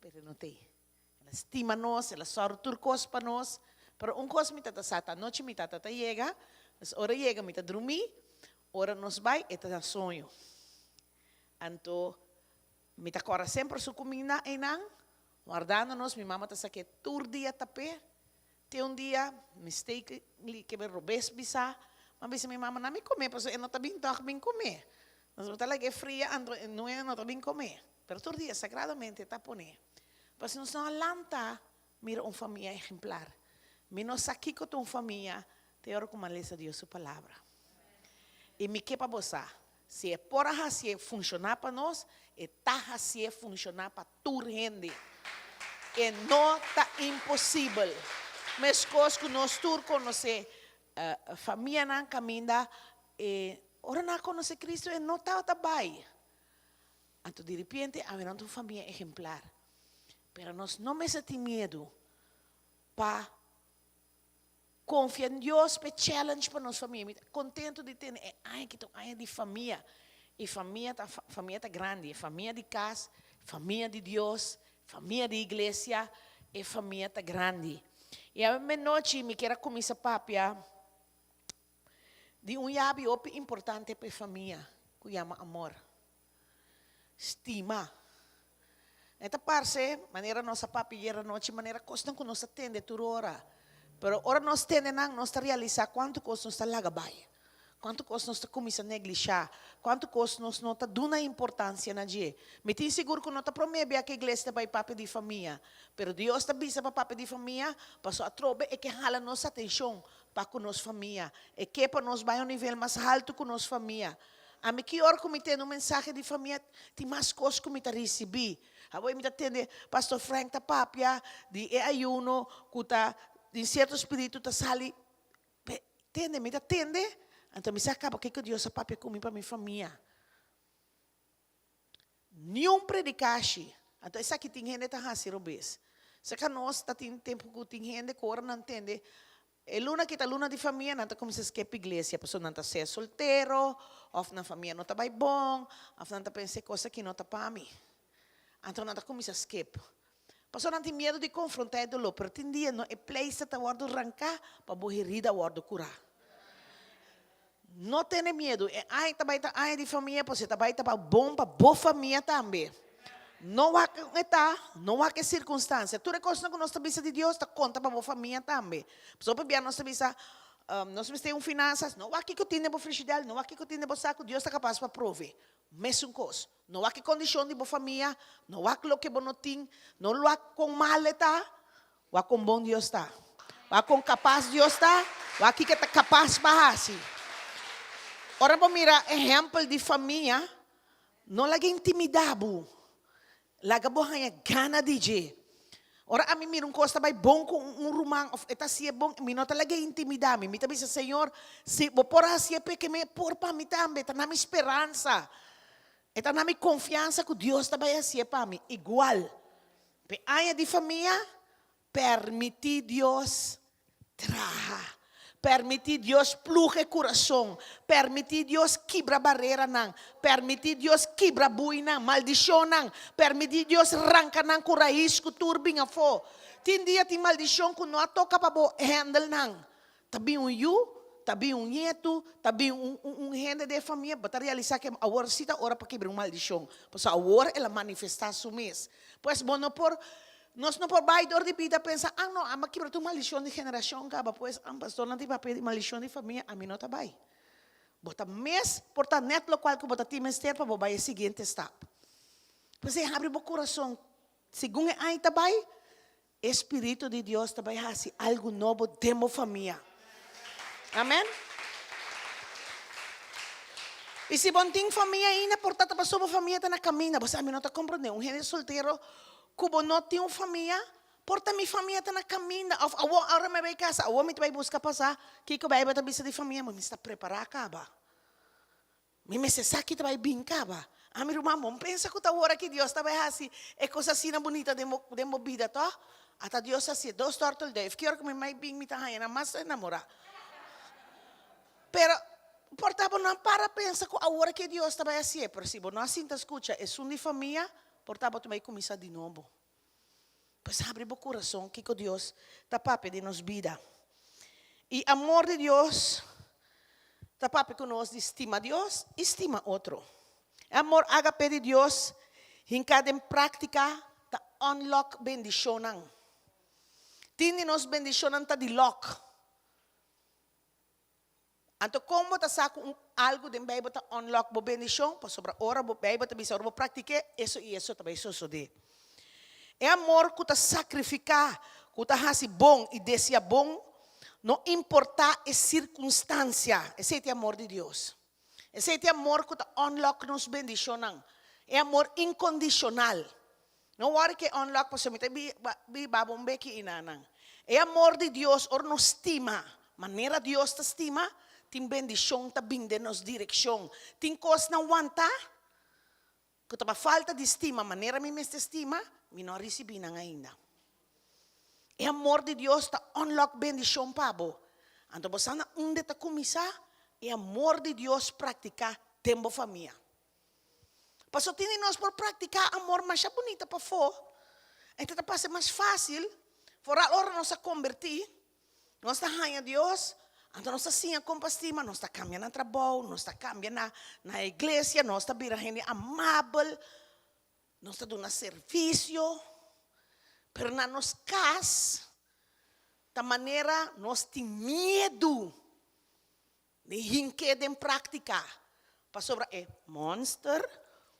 pero e no t'ei. El a stima nos, el a sòru tur kos pa nos, pero un kos mi tata sa, ta anochi mi tata ta yega, pues ora e yega mi ta drumí, ora nos bai e ta na soño. Anto mi ta kòrda semper su kuminda einan, wardando nos, mi mama ta sak'é tur dia tap'é, te un dia mistakenly ke mi robes bisa, mi a bisa mi mama, na mi kome pasobra e no ta bin tòg bin kome, nos bo ta lag'é fria anto e no ta bin kome. Pero tur dia sagradamente ta pone. Pasobra nos no a lanta mira un famia ehemplar. Mi no sa kiko ta un famia te ora ku mi a lesa Dios su Palabra. I mi ke pa bo sa, si e por a hasié funshoná pa nos, e ta hasié funshoná pa tur hende. E no ta imposibel. Meskos ku nos tur konosé famianan kaminda e ora nan a konosé Kristu e no tabata bai. Anto di ripiente awe nan ta un famia ehemplar. Pero nos no mester tin miedu pa konfia den Dios p'e challenge pa nos famia. Mi ta kontentu di tene e aña aki ta un aña di famia. I famia ta famia ta grandi. E famia di kas, famia di Dios, famia di iglesia, e famia ta grandi. I awe menochi mi kier a kuminsá papia Di un yabi hopi importante pa e famia ku yama amor. Stima. E ta parse manera nos a papia ayer anochi, manera kosnan ku nos ta tende tur ora. Pero ora nos tende nan, nos ta realisá kuantu kos nos ta laga bai, kuantu kos nos ta kuminsá neglishá, kuantu kos nos no ta duna importansia na dje. Mi tin sigur ku no ta promé bia ku iglesia ta bai papia di famia, pero Dios ta bisa pa papia di famia pasobra atrobe e ke hala nos atenshon pa ku nos famia. E ke pa nos bai un nivel mas haltu ku nos famia. Ami ki ora ku mi tende un mensahe di famia tin mas kos ku mi ta risibí. Awor mi ta tende Pastor Frank ta papia di e ayuno ku ta di sierto spiritu ta sali. Pe tende mi ta tende anto mi sa kaba kiko Dios a papia ku mi pa mi famia. Niun predikashi. Anto esaki tin hende ta hasi robes. Serka nos ta tin tempu ku tin hende ku ora nan tende e luna aki ta luna di famia nan ta kuminsá skep iglesia pasobra nan ta sea soltero òf nan famia no ta bai bon òf nan ta pensa e kos aki no ta pa mi. Anto nan ta kuminsá skep. Pasobra nan tin miedu di konfrontá e doló, pero tin dia no e pleister ta wòrdu ranká pa bo herida wòrdu kurá. No tene miedu, e aña ta bai ta aña di famia, pasobra e ta bai ta pa bon pa bo famia tambe. No wak kon e ta, no wak e sirkunstansia. Tur e kosnan ku nos ta bisa di Dios ta konta pa bo famia tambe. Pasobra hopi bia nos ta bisa, nos mester un finansas, no wak kiko tin den bo frishidèl, no wak kiko tin den bo saku, Dios ta kapas pa prove. Mesun kos. No wak e kondishon di bo famia, no wak loke bo no tin, no wak kon mal e ta, wak kon bon Dios ta. Wak kon kapas Dios ta, wak kiko e ta kapas pa hasi. Ora bo mira ehèmpel di famia, no laga intimidá bo, laga bo haña gana di dje. Ora ami mira un kos ta bai bon ku un ruman òf e ta hasié bon, mi no ta laga e intimidá mi. Mi ta bisa, Señor, si bo por hasié p'e mi por pa mi tambe. Ta na mi speransa. E ta na mi konfiansa ku Dios ta bai hasié pa mi. Igual, p'e aña di famia, permití Dios traha. Permití Dios pluga e kurason. Permití Dios kibra bareranan. Permití Dios kibra buinan, maldishonnan. Permití Dios ranka nan ku rais ku tur bin afó. Tin dia tin maldishon ku no a toka pa bo handle nan. Ta bin un yu, ta bin un ñetu, ta bin un un hende den e famia, bo ta realisá ke awor sí ta ora pa kibra un maldishon, pasobra awor el a manifestá su mes. Pues bo no por, nos no por bai dor di bida pensa, ah no, ami a kibra tur maldishon di generashon kaba, pues ah pastornan tin papia di maldishon di famia, ami no ta bai. Bo ta mes por ta nèt lokual ku bo ta tin mester pa bo bai e siguiente stap. P'esei habri bo kurason, segun e aña ta bai, E Spiritu di Dios ta bai hasi algu nobo den bo famia. Amen. I si bo no tin famia ainda, por ta ta pasobra bo famia ta na kaminda. Bo sa, mi no ta komprondé. Un hende soltero ku bo no tin un famia, por ta mi famia ta na kaminda. Òf awor, ora mi bai kasa, awor mi ta bai buska pa sa kiko Beibel ta bisa di famia. Mi mester prepará kaba. Mi mester sa ki ta bai bin kaba. Ami ruman, bo no pensa ku ta ora ki Dios ta bai hasi e kos asina bunita den bo den bo bida tòg? Ata Dios hasié dos tòrtelduif. Ki ora ku mi mai bin mi ta haña nan mas enamorá. Pero por ta bo no a para pensa ku awor ki Dios ta bai hasié. Pero si bo no a sinta skucha esun di famia, por ta bo ta bai kuminsá di nobo. Pues habri bo kurason kiko Dios ta papia den nos bida. I amor di Dios ta papia ku nos di stima Dios i stima otro. E amor agape di Dios hinká den práktika ta unlock bendishonnan. Tin di nos bendishonnan ta di lock. Anto kon bo ta sa ku un algu den Beibel ta unlock bo bendishon? Pasobra ora bo Beibel ta bisa ora bo praktik'é, eso i eso ta bai sosodé. E amor ku ta sakrifiká, ku ta hasi bon i deseá bon, no importá e sirkunstansia. Esei ta e amor di Dios. Esei ta e amor ku ta unlock nos bendishonnan. E amor inkondishonal. No worry ke unlock pasobra mi ta biba bo un beki inanan. E amor di Dios ora nos stima manera Dios ta stima tin bendishon ta bin den nos direkshon. Tin kosnan wanta ku ta pa falta di stima manera mi mester stima mi no a risibi nan ainda. E amor di Dios ta unlock bendishon pa bo. Anto bo sa na unda ta kuminsá? E amor di Dios praktiká den bo famia. Paso tin di nos por praktiká amor masha bunita pafó, e ta ta parse mas fásil, foral ora nos a kombertí, nos ta haña Dios, anto nos ta siña kon pa stima, nos ta kambia na trabou, nos ta kambia na na iglesia, nos ta bira hende amabel, nos ta duna servisio, pero na nos kas ta manera nos tin miedu. Mi hink'é den práktika, pasobra e mònster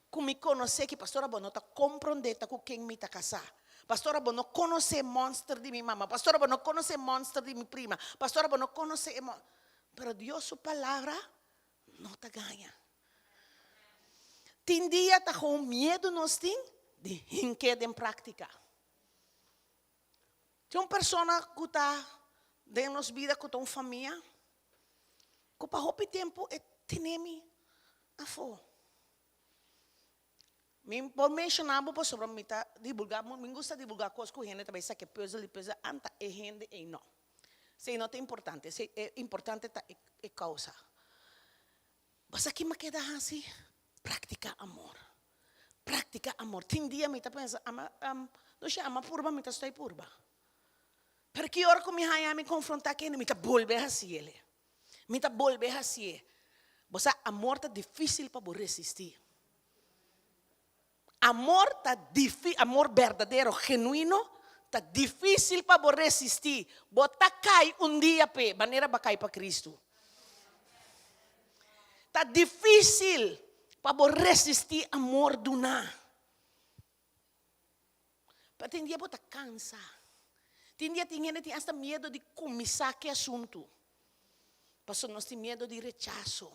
ku mi konosé ki pastora bo no ta komprondé ta ku ken mi ta kasá. Pastora bo no konosé mònster di mi mama, pastora bo no konosé mònster di mi prima, pastora bo no konosé e mòn. Pero Dios su palabra no ta gaña. Tin dia ta gewoon miedu nos tin di hink'é den práktika. Tin un persona ku ta den nos bida ku ta un famia ku pa hopi tempu e tene mi afó. Mi por menshoná bo pasobra mi ta divulgá, mi gusta divulgá kos ku hende ta bai saka e pùzel di pùzel, anta e hende ei no. Esei no ta importante, esei e importante ta e kousa. Bo sa ki mi a keda hasi? Praktiká amor. Praktiká amor. Tin dia mi ta pensa, ama, no she, ama purba, mi ta stoi purba. Pero ki ora ku mi haña mi konfrontá kende, mi ta bolbe hasi el. Mi ta bolbe hasié. Bo sa, amor ta difísil pa bo resistí. Amor ta difí, amor berdadero, genuino, ta difísil pa bo resistí. Bo ta kai un dia p'e, manera bo a kai pa Kristu. Ta difísil pa bo resistí amor duná. Pero tin dia bo ta kansa. Tin dia tin hende tin asta miedu di kuminsá ku e asuntu. Pasobra nos tin miedu di rechaso.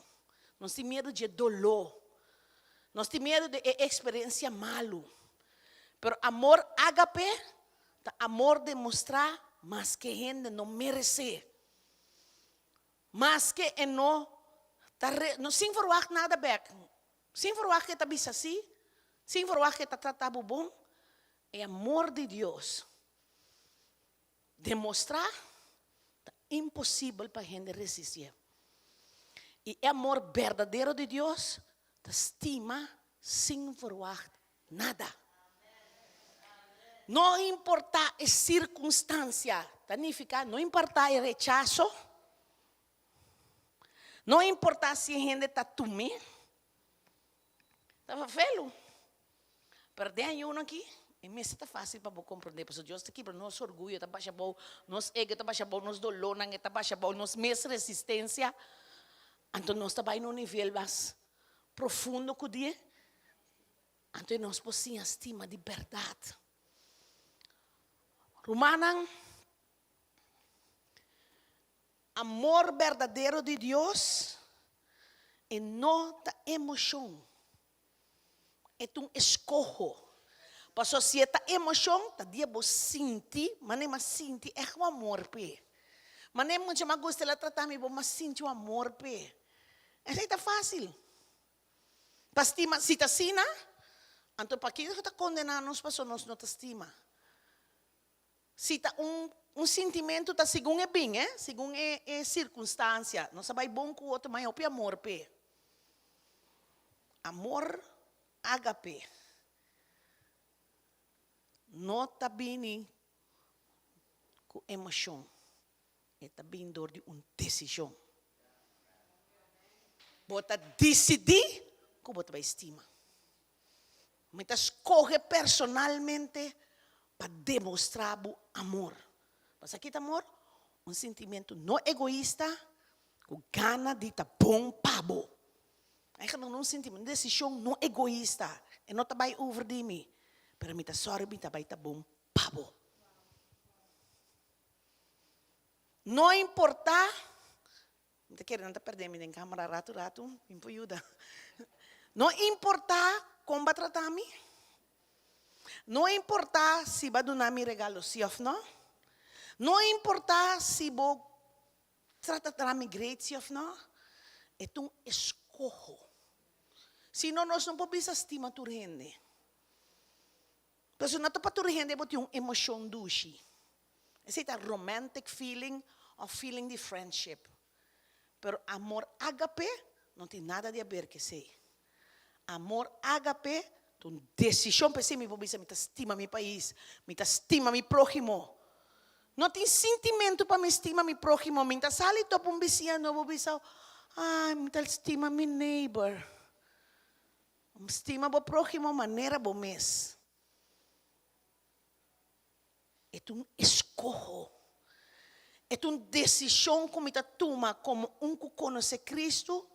Nos tin miedu dje doló. Nos tin miedu di e eksperensia malu. Pero amor ágape ta amor demostrá maske hende no meresé. Maske e no ta re, no sin verwagt nada bek. Sin verwagt ke ta bisa si, sin verwagt ke ta trata bo bon, e amor di Dios demostrá ta. Imposibel pa hende resistié. I e amor berdadero di Dios ta stima sin verwagt nada. No importá e sirkunstansia, ta nifiká no importá e rechaso, no importá si e hende ta tum'é, Ta fafelu. Pero den ayuno aki, e mester ta fácil pa bo comprende, pasobra Dios ta kibra nos orguyo, ta basha abou nos ego, ta basha abou nos dolónan, e ta basha abou nos mes resistencia. Anto nos ta bai na un nivel mas profundo ku die, anto nos por siña stima di bèrdat. Rumannan, Amor berdadero di Dios e no ta emocion, e ta un escoho. Pasobra si e ta emocion, ta dia bo sinti, manera mi a sinti echt un amor p'e. Manera mucha mi a gusta el a trata mi bon, mi a sinti un amor p'e. Esei ta facil. Pa stima, si ta asina, anto pakiko ta condena nos pasobra nos no ta stima? Si ta un un sintimentu ta segun e bin, eh, segun e e sirkunstansia. Nos a bai bon ku otro, ma e hopi amor p'e. Amor ágape no ta bini ku emoshon, e ta bin dor di un desishon. Bo ta disidí ku bo ta bai stima. Mi ta skohe personalmente pa demostrá bo amor. Pasobra ki ta amor? Un sintimentu no egoista ku gana di ta bon pa bo. Eigenlijk no un sintimentu, un desishon no egoista. E no ta bai over di mi, pero mi ta sòru mi ta bai ta bon pa bo. No importá. Mi ta kere nan ta perde mi den camera ratu ratu, mi por yuda. No importa con bo a trata mi, no importa si bo a duna mi regalo si of no, no importa si bo trata tra mi great si of no, e ta un escoho. Si no nos no por bisa stima tur hende. Pasobra no ta pa tur hende bo tin un emocion dushi. Esei ta romantic feeling of feeling di friendship. Pero amor agape no tin nada di haber ku esei. Amor agape ta un desishon, p'esei mi por bisa mi ta stima mi pais, mi ta stima mi próhimo. No tin sintimentu pa mi stima mi próhimo, mi ta sali topa un bisiña nobo bisa, ay mi ta stima mi neighbor. Stima bo próhimo manera bo mes. E ta un eskoho. E ta un desishon ku mi ta tuma komo un ku konosé Kristu,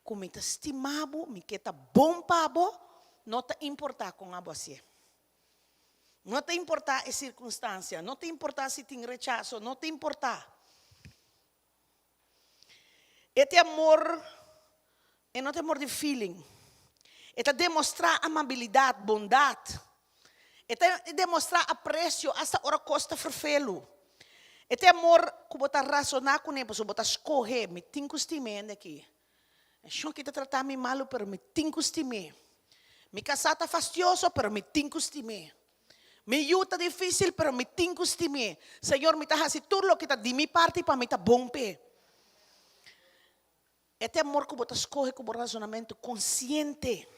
ku mi ta stima bo, mi ke ta bon pa bo, no ta importá kon abo hasié. No ta importá e sirkunstansia, no ta importá si tin rechaso, no ta importá. E ta amor, e no ta amor di feeling. E ta demostrá amabilidat, bondat. E ta demostrá apresio asta ora kos ta ferfelu. E ta amor ku bo ta rasoná kuné pasobra bo ta skohé, mi tin ku stima e hende aki. E shon aki ta trata mi malu pero mi tin ku stim'é. Mi kasá ta fastioso pero mi tin ku stim'é. Mi yu ta difísil pero mi tin ku stim'é. Señor mi ta hasi tur loke ta di mi parti pa mi ta bon p'e. E ta e amor ku bo ta skohe ku bo rasonamentu konsiente.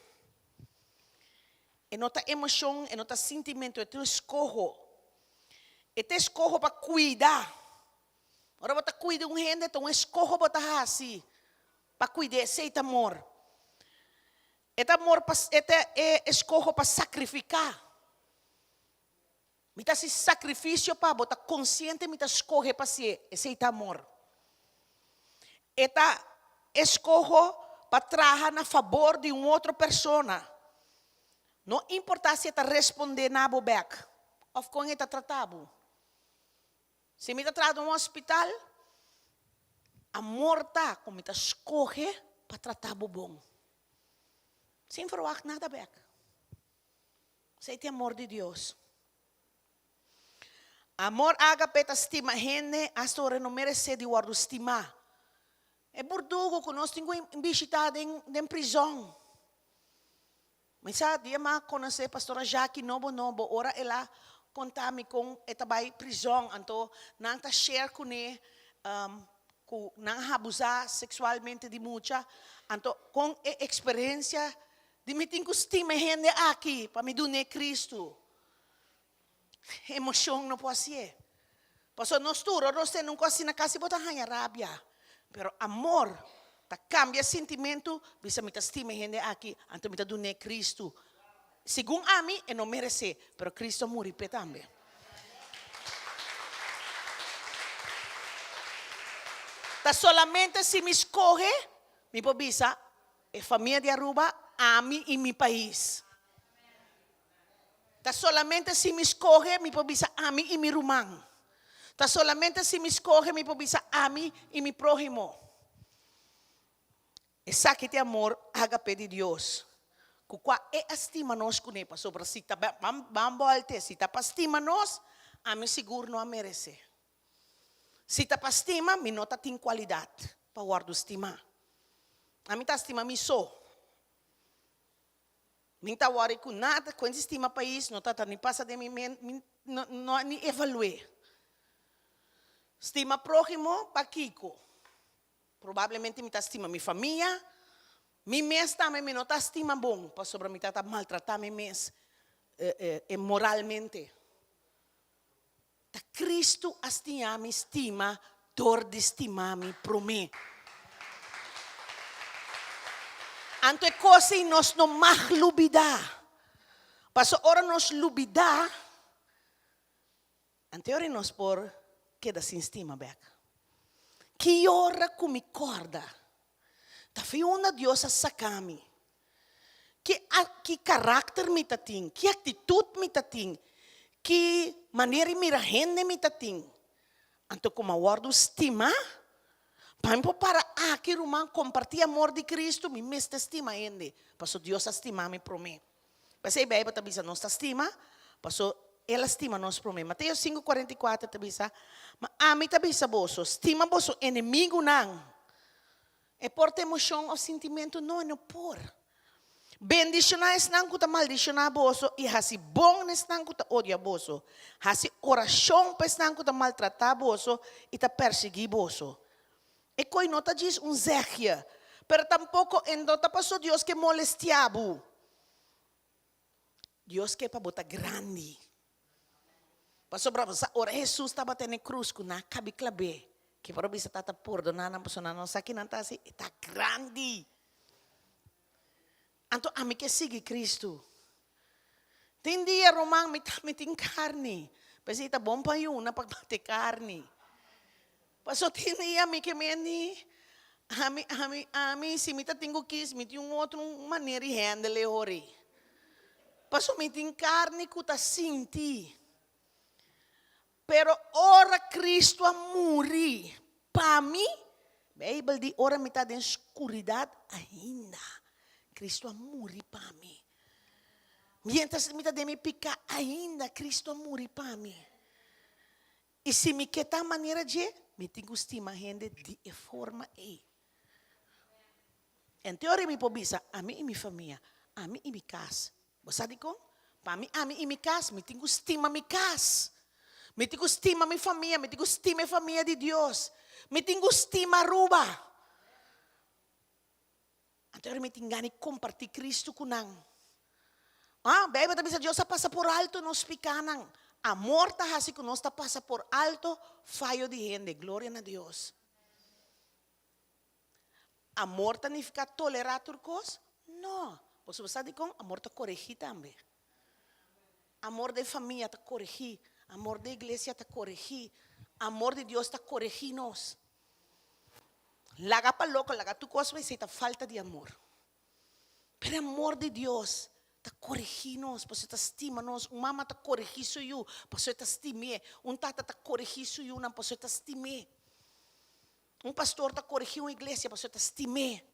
E no ta emoshon, e no ta sintimentu, e ta un eskoho. E ta eskoho pa kuida. Ora bo ta kuida un hende ta un eskoho bo ta hasi pa kuid'é, esei ta amor. E ta amor pa, e ta e eskoho pa sakrifiká. Mi ta hasi sakrifisio pa bo, ta konsiente mi ta skohe pa hasié, esei ta amor. E ta eskoho pa traha na fabor di un otro persona, no importá si e ta respondé na bo bèk òf kon e ta trata bo. Si mi ta traha den un hospital, amor ta ku mi ta skohe pa trata bo bon. Sin verwagt nada bek. Esei ta e amor di Dios. Amor ágape ta stima hende asta ora e no meresé di wòrdu stimá. E burdugu ku nos tin ku bishitá den prizòn. Mi sa dia m'a konosé pastora Jackie nobo nobo ora el a konta mi kon e ta bai prizòn anto nan ta share kuné. Ku nan a habusá seksualmente di mucha. Anto kon e eksperensia di mi tin ku stima e hende aki pa mi dun'é Kristu? Emoshon no por hasié. Pasobra nos tur ora nos tende un kos asina kasi bo ta haña rabia. Pero amor ta kambia e sintimentu, bisa mi ta stima e hende aki, anto mi ta dun'é Kristu. Segun ami e no meresé, pero Cristo a muri p'e tambe. Ta solamente si mi scoge, mi por bisa e famia di Aruba, ami y mi pais. Ta solamente si mi scoge, mi por bisa ami y mi ruman. Ta solamente si mi scoge, mi por bisa ami y mi prohimo. Esaki ta e amor ágape di Dios, ku kua E a stima nos kuné, pasobra si ta ban bòlte, si ta pa stima nos, ami sigur no a meresé. Si ta pa stima, mi no ta tin kualidat pa wòrdu stimá. Ami ta stima mi so. Mi ta wòri ku nada, ku hende stima pais no ta ta ni pasa den mi ment, mi no a ni evalu'é. Stima próhimo, pakiko? Probablemente mi ta stima mi famia, mi mes tambe mi no ta stima bon pasobra mi ta ta maltratá mi mes moralmente. Ta Cristo a stiña mi stima dor di stima mi promé. Anto e kos ei nos no mag lubidá, pasobra ora nos lubidá, Anteori nos por keda sin stima bek. Ki ora ku mi kòrda ta fi unda Dios a saka mi, ki ki karakter mi ta tin, ki aktitut mi ta tin, ki manera di mira hende mi ta tin, anto ku mi a wòrdu stimá, pa mi por para aki ruman kompartí amor di Kristu mi mester stima hende, pasobra Dios a stima mi promé. P'esei Beibel ta bisa nos ta stima, paso El a stima nos promé. Mateo sinku 44 ta bisa, Ma ami ta bisa boso, stima boso enemigunan. E por ta emoshon òf sintimentu? No, e no por. Bendishoná esnan ku ta maldishoná boso i hasi bon na esnan ku ta odia boso. Hasi orashon pa esnan ku ta maltratá boso i ta persiguí boso. E koi no ta djis un zegje, pero tampoko e no ta paso Dios ke molestiá bo. Dios ke pa bo ta grandi. Pasobra bo sa ora Hesus tabata na e krus ku nan a kabi klab'é, ke por a bisa Tata pordoná nan pasobra nan no sa ki nan ta hasi, e ta grandi. Anto ami ke sigui Kristu. Tin dia ruman mi ta mi tin karni. P'esei ta bon pa yuna pa bate karni. Paso tin dia mi ke meni ami ami ami si mi ta tin ku kis mi tin un otro manera di handle e hori. Paso mi tin karni ku ta sinti. Pero ora Cristo a muri pa mi, Bijbel di ora mi ta den scuridad ainda, Cristo a muri pa mi. Mientras mi ta den mi pica ainda, Cristo a muri pa mi. Y si mi ke ta manera dje, mi tin cu stima hende di e forma ey. En teoria mi por bisa, ami y mi famia, ami y mi cas. Bo sa dikon? Pa mi, ami i mi kas, mi tin ku stima mi kas. Mi tin ku stima mi famia, mi tin ku stima e famia di Dios. Mi tin ku stima Aruba. Anto ora mi tin gana di kompartí Kristu ku nan. Ah, Beibel ta bisa Dios a pasa por alto nos pikánan. Amor ta hasi ku nos ta pasa por alto fayo di hende. Gloria na Dios. Amor ta nifiká tolerá tur kos? No. Boso bo sa dikon? Amor ta koregí tambe. Amor den famia ta koregí. Amor den iglesia ta koregí. Amor di Dios ta koregí nos. Laga pa loko, laga tur kos, esei ta falta di amor. Pero e amor di Dios ta koregí nos pasobra e ta stima nos. Un mama ta koregí su yu pasobra e ta stim'é. Un tata ta koregí su yunan pasobra e ta stim'é. Un pastor ta korigí un iglesia pasobra e ta stim'é.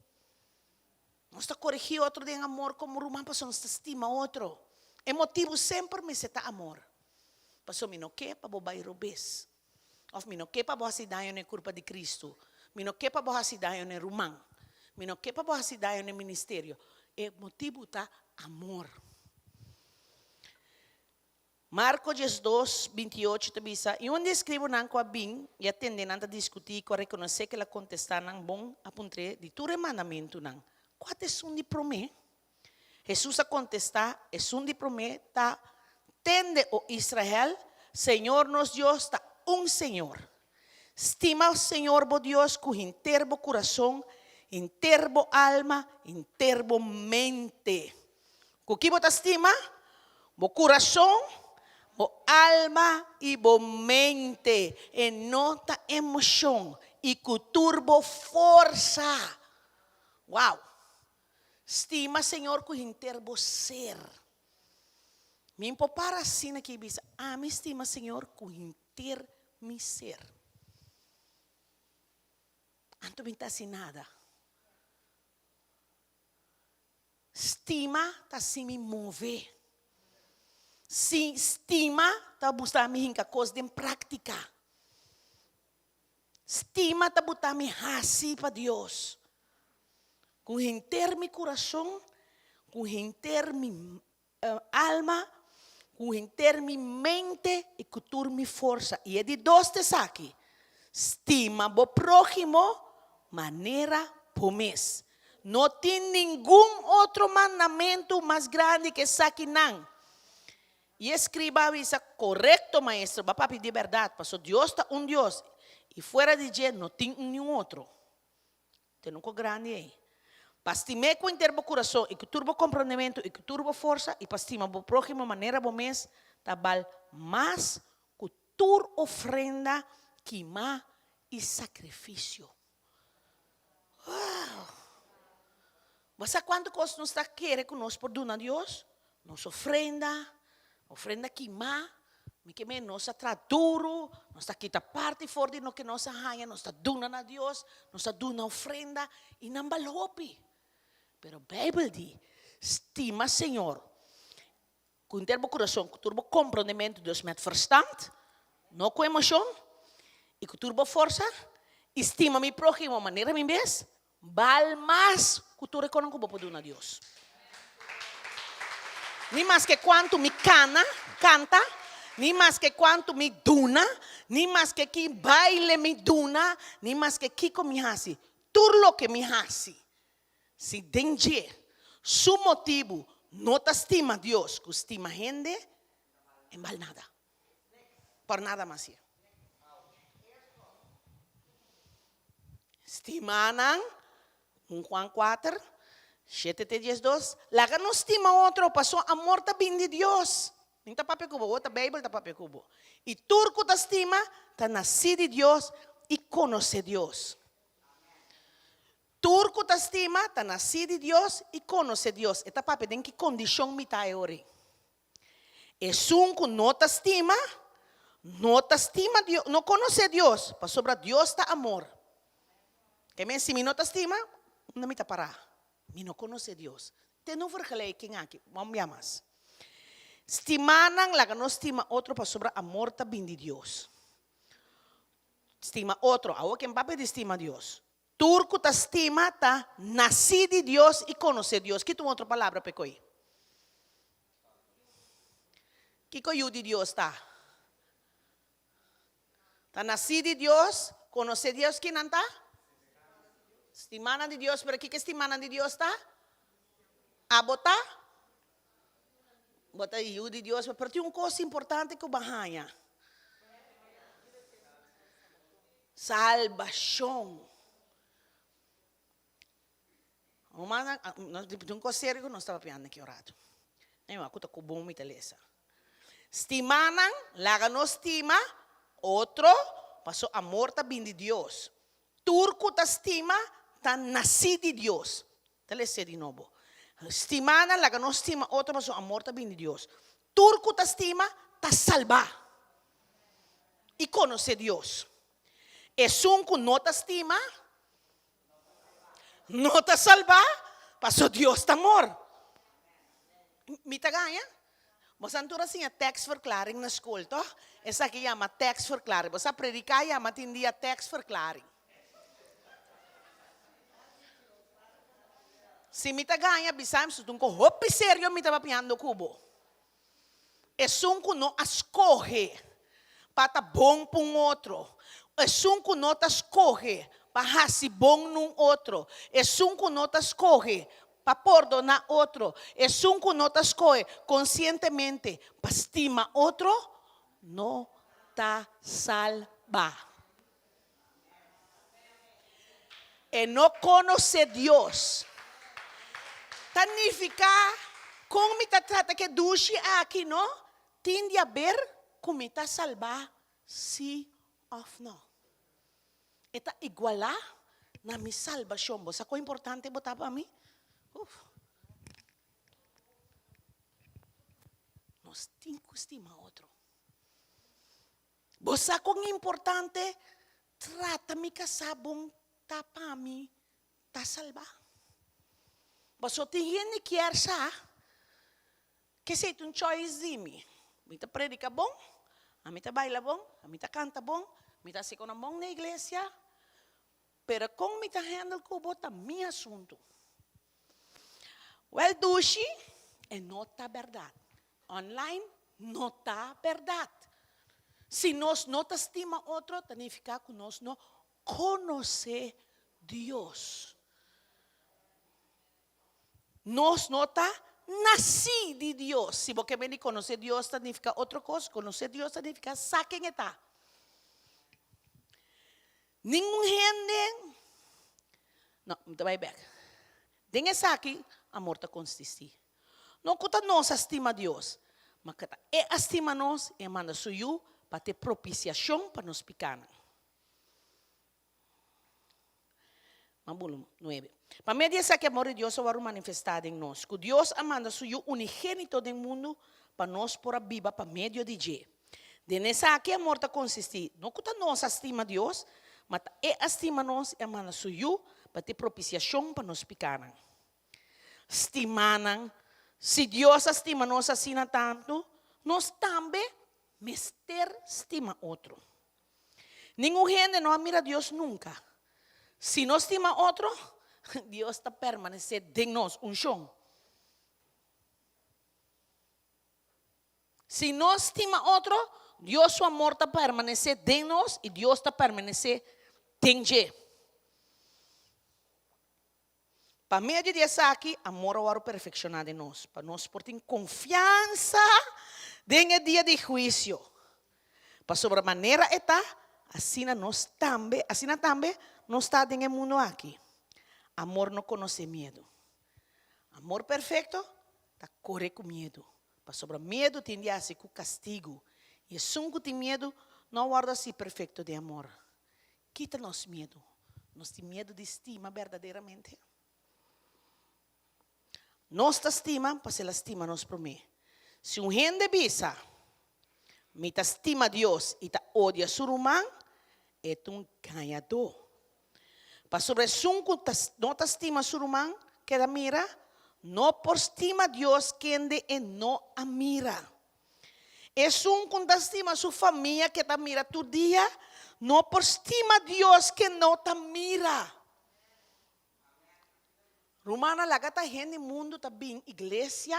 Nos ta korigí otro den amor komo ruman pasobra nos ta stima otro. E motibu semper mester ta amor. Pasobra mi no ke pa bo bai robes. Òf mi no ke pa bo hasi daño na e kurpa di Kristu. Mi no ke pa bo hasi daño na e ruman. Mi no ke pa bo hasi daño na e ministerio. E motibu ta amor. Marko 12, 28 ta bisa, I un di e skribonan ku a bin i a tende nan ta diskutí i ku a rekonosé ku el a kontestá nan bon, a puntr'é, Di tur e mandamentunan, kua ta esun di promé? Hesus a kontestá, Esun di promé ta, Tende, o Israel, Señor nos Dios ta un Señor. Stima Señor bo Dios ku henter bo kurason, henter bo alma, henter bo mente. Ku ki bo ta stima? Bo kurason, bo alma i bo mente. E no ta emoshon. I ku tur bo forsa. Wow! Stima Señor ku henter bo ser. Mi por para asina aki i bisa, Ami stima Señor ku henter mi ser. Anto mi ta hasi nada. Stima ta hasi mi move. Si stima ta busta mi hinka kos den práktika. Stima ta buta mi hasi pa Dios. Ku henter mi kurason, ku henter mi alma, ku henter mi mente i ku tur mi forsa. I e di dos ta esaki, Stima bo próhimo manera bo mes. No tin ningun otro mandamentu mas grandi ku esakinan. I e skriba a bisa, Korekto, Maestro, bo a papia di bèrdat, pasobra Dios ta un Dios, i fuera di dje no tin un niun otro. Tene un kos grandi ei. Pa stim'é ku henter bo kurason i ku tur bo komprondementu i ku tur bo forsa, i pa stima bo próhimo manera bo mes, ta bal mas ku tur ofrenda kimá i sakrifisio. Wow! Bo sa kuantu kos nos ta kere ku nos por duna Dios? Nos ofrenda, ofrenda kimá, mi ke men nos a traha duru, nos ta kita parti for di loke nos a haña, nos ta duna na Dios, nos ta duna ofrenda i nan bal hopi. Pero Beibel di, stima Señor ku henter bo kurason, ku tur bo komprondementu, dus met verstand, no ku emoshon, i ku tur bo forsa, i stima mi próhimo manera mi mes, Bal mas ku tur e konan ku bo por duna Dios. Ni maske kuantu mi kana, kanta, ni maske kuantu mi duna, ni maske ki baile mi duna, ni maske kiko mi hasi, tur loke mi hasi, si den dje su motibu no ta stima Dios ku stima hende, e bal nada. Por nada mas ye. Stimanan, un Juan 4, 7 te 12, laga nos stima otro, paso amor ta bin di Dios. Mi ta papia ku bo, bo ta Bijbel ta papia ku bo. I tur ku ta stima ta nasí di Dios i konosé Dios. Tur ku ta stima ta nasí di Dios i konosé Dios. E ta papia den ki kondishon mi ta e ora ei. Esun ku no ta stima, no ta stima Dios, no konosé Dios, pasobra Dios ta amor. Ke men si mi no ta stima, unda mi ta pará? Mi no konosé Dios. Tene un vergelijking aki, bon bia mas. Stimanan, laga nos stima otro pasobra amor ta bin di Dios. Stima otro, awor ken papia di stima Dios? Tur ku ta stima ta nasí di Dios i konosé Dios. Kita un otro palabra pa e koi. Kiko yu di Dios ta? Ta nasí di Dios, konosé Dios. Kinan ta? Stimanan di Dios. Pero kiko e stimanan di Dios ta? Abo ta? Bo ta yu di Dios. Pero tin un kos importante ku bo a haña. Salbashon. Rumannan, nos di un kos serio ku nos ta papiando aki un ratu. Anyway, ku ta ku bon mi ta lesa. Stimanan, laga nos stima otro, paso amor ta bin di Dios. Tur ku ta stima ta nasí di Dios. Ta les'é di nobo. Stimanan, laga nos stima otro, paso amor ta bin di Dios. Tur ku ta stima ta salbá i konosé Dios. Esun ku no ta stima, no ta salbá, paso Dios ta amor. Mi ta gaña? Bo sa tur a siña tekstverklaring na skol, tòg? Esaki yama tekstverklaring. Bo sa prediká yama tin dia tekstverklaring. Si mi ta gaña, bisa mi, su ta un kos hopi serio mi ta papiando ku bo. Esun ku no a skohe pa ta bon pa un otro, esun ku no ta skohe pa hasi bon na un otro, esun ku no ta skohe pa pordoná otro, esun ku no ta skohe konsientemente pa stima otro, no ta salbá. E no konosé Dios. Ta nifiká kon mi ta trata ku e dushi aki no tin di aber ku mi ta salbá sí òf no. E ta igualá na mi salbashon. Bo sa kon importante bo ta pa mi? Uf. Nos tin ku stima otro. Bo sa kon importante trata mi kasá bon ta pa mi ta salbá? Pasobra tin hende kier sa ke esei ta un choice di mi. Mi ta prediká bon, ami ta baila bon, ami ta kanta bon, mi ta hasi konan bon na iglesia, pero kon mi ta handle ku bo ta mi asuntu. Wèl dushi, e no ta bèrdat. Online no ta bèrdat. Si nos no ta stima otro, ta nifiká ku nos no konosé Dios. Nos no ta nasí di Dios. Si bo ke bini konosé Dios ta nifiká otro kos. Konosé Dios ta nifiká sa ken e ta. Ningun hende, no, mi ta bai bèk. Den esaki amor ta konsistí. No ku ta nos a stima Dios, ma ku ta E a stima nos i a manda Su Yu pa ta e propisiashon pa nos pikánan. Ma bulu nuebe. Pa medio di esaki amor di Dios a wòrdu manifestá den nos, ku Dios a manda Su Yu unigénito den mundu pa nos por a biba pa medio di dje. Den esaki amor ta konsistí, no ku ta nos a stima Dios, ma ta E a stima nos i a manda Su Yu pa ta e propisiashon pa nos pikánan. Stimánan, si Dios a stima nos asina tantu, nos tambe mester stima otro. Ningun hende no a mira Dios nunka. Si nos stima otro, Dios ta permanesé den nos, unshon. Si nos stima otro, Dios su amor ta permanesé den nos i Dios ta permanesé den dje. Pa medio di esaki, amor a wòrdu perfekshoná den nos, pa nos por tin konfiansa den e dia di huisio. Pasobra manera e ta, asina nos tambe, asina tambe nos ta den e mundu aki. Amor no konosé miedu. Amor perfekto ta kore ku miedu, pasobra miedu tin di hasi ku kastigu, i esun ku tin miedu no a wòrdu hasi perfekto den amor. Kita nos miedu. Nos tin miedu di stima berdaderamente? Nos ta stima pasobra el a stima nos promé. Si un hende bisa, Mi ta stima Dios i ta odia su ruman, e ta un gañadó. Pasobra esun ku no ta stima su ruman ku el a mira, no por stima Dios kende e no a mira. Esun ku ta stima su famia ke ta mira tur dia, no por stima Dios ke no ta mira. Rumannan, laga ta hende mundu ta bin iglesia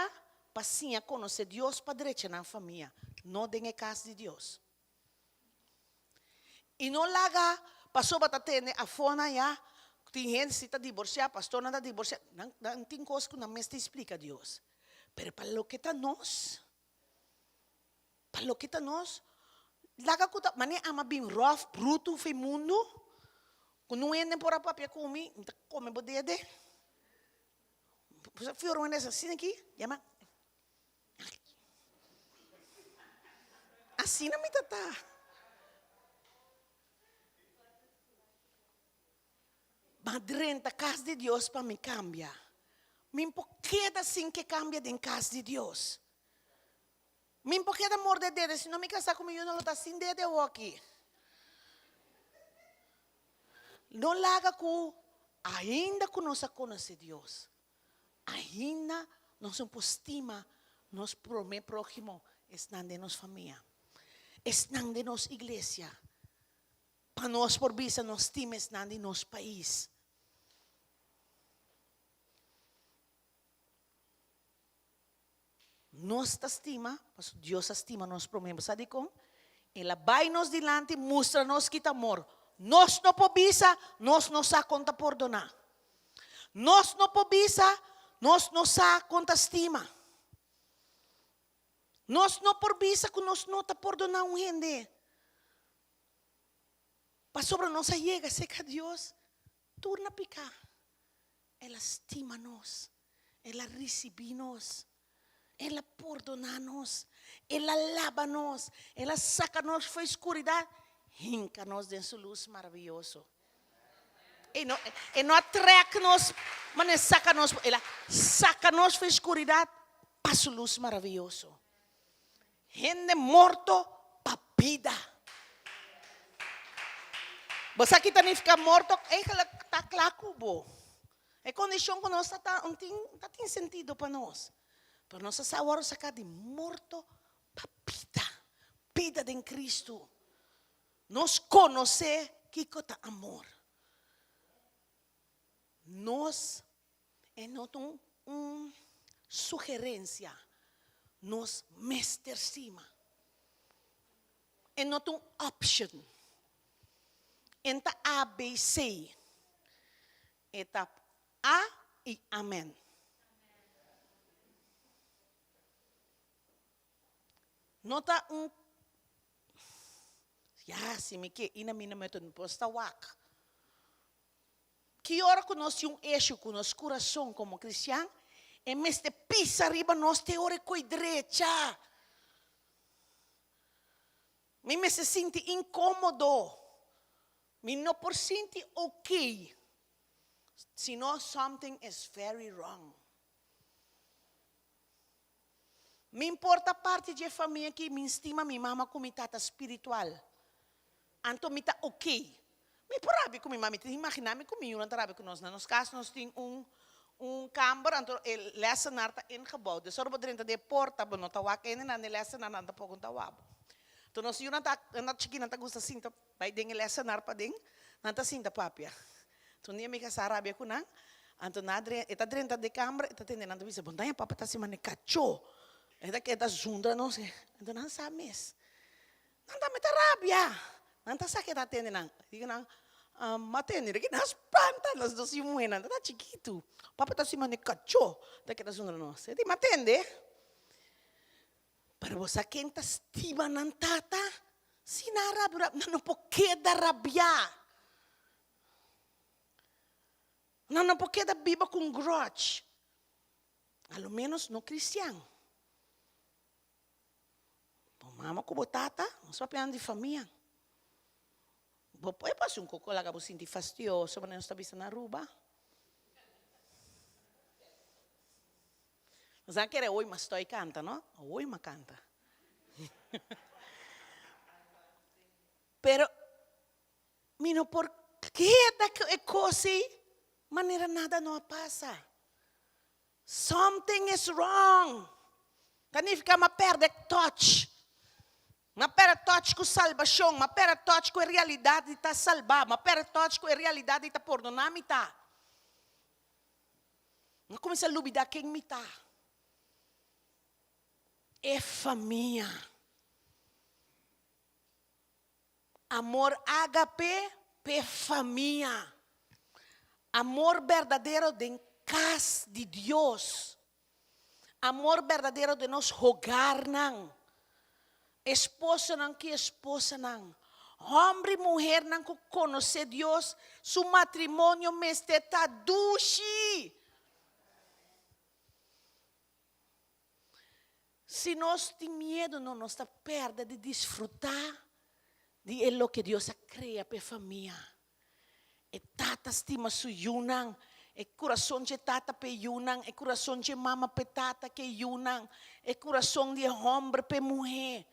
pa siña konosé Dios pa drecha nan famia, no den e kas di Dios. I no laga pasobra ta tende afónan ya, tin hende si ta diborsiá, pastornan ta diborsiá, nan nan tin kos ku nan mester splika Dios. Pero pa loke ta nos, pa loke ta nos, laga ku ta, manera ama bin ròf, brutu for e mundu, ku no hende por a papia ku mi, mi ta kome bo dede. Fior un hende asina aki, yama, asina mi ta ta. M'a drenta kas di Dios pa mi kambia. Mi por keda sin ke kambia den kas di Dios. Mi por keda morde dede, si no mi kasá ku mi yu no lo ta sin dede awoki. No laga ku ainda ku nos a konosé Dios, ainda nos no por stima nos promé próhimo, esnan den nos famia, esnan den nos iglesia. Pa nos por bisa nos stima esnan di nos pais. Nos ta stima, pasobra Dios a stima nos promé. Bo sa dikon? El a bai nos dilanti mustra nos ki ta amor. Nos no por bisa, nos no sa kon ta pordoná. Nos no por bisa, nos no sa kon ta stima. Nos no por bisa ku nos no ta pordoná un hende. Pasobra nos a yega serka Dios tur na piká. El a stima nos, El a risibí nos, El a pordoná nos, El a laba nos, El a saka nos for e skuridat, hinka nos den Su lus maravioso. E no, e no a trèk nos manera saka nos, El a saka nos for e skuridat pa Su lus maravioso. Hende morto pa bida. Bo sa ki ta nifiká morto? Eigenlijk ta kla ku bo. E kondishon ku nos ta ta no tin ta tin sentido pa nos. Pero nos a sa wòrdu saká di morto pa bida. Bida den Kristu. Nos konosé kiko ta amor. Nos E no ta un sugerencia, nos mester stima. E no ta un option. E ta ABC. E ta A y Amen. No ta un, ya, si mi ke, i na mi no mi por sta wak. Ki ora ku nos tin un eshu ku nos kurason komo kristian, e mester pisa riba nos te ora e koi drecha. Mi mester sinti inkomodo. Mi no por sinti oké, sino something is very wrong. Mi por ta parti dje famia ki mi stima mi mama ku mi tata spiritual. Anto mi ta ok. Mi por rabia ku mi mama, mi ta imaginá mi ku mi yunan ta rabia ku nos. Na nos kas nos tin un un kamber, anto e lèsenar ta ingebouw. Dus ora bo drenta den e porta bo no ta wak hende nan, e lèsenar nan tampoko no ta wak bo. Anto nos yunan ta nan chikí nan ta gusta sinta Bai den e lèsenar paden, nan ta sinta papia. Un dia mi kasá rabia ku nan, anto nan a drenta, e ta drenta den kamber, e ta tende nan ta bisa, Bondaña papa ta hasi manera kachó. E ta keda zundra nos. Anto nan sa mes. Nan tambe ta rabia. Nan ta sa ke ta tende nan. Diga nan, M'a tende de ke nan spanta. Nos dos yu muhénan ta chikitu. Papa ta hasi manera kachó. Ta keda zundra nos. E di, M'a tende. Pero bo sa ken ta stima nan tata? Si nan rabia, nan no por keda rabiá. Nan no por keda biba ku un grudge. A lo ménos no kristian. Bo mama ku bo tata, nos papiando di famia. Bo por pasa un koko laga bo sinti fastioso, manera nos ta bisa na Aruba. Nos a kere oy mas stoy kanta, no? Oy ma kanta. Pero mi no por keda ku e kos ei manera nada no a pasa. Something is wrong. Ta nifiká m'a pèrdè touch. M'a pèrdè touch ku salbashon. M'a pèrdè touch ku e realidat di ta salbá. M'a pèrdè touch ku e realidat di ta pordoná mi ta. Mi a kuminsá lubidá ken mi ta. E famia. Amor ágape p'e famia. Amor berdadero den kas di Dios. Amor berdadero den nos hogarnan. Esposonan ku esposanan. Hòmber i muhernan ku konosé Dios, su matrimonio mester ta dushi. Si nos tin miedu, no, nos ta pèrdè di disfrutá di e loke Dios a krea pa e famia. E tata stima su yunan, e kurason dje tata p'e yunan, e kurason dje mama p'e tata k'e yunan, e kurason di e hòmber p'e muhé.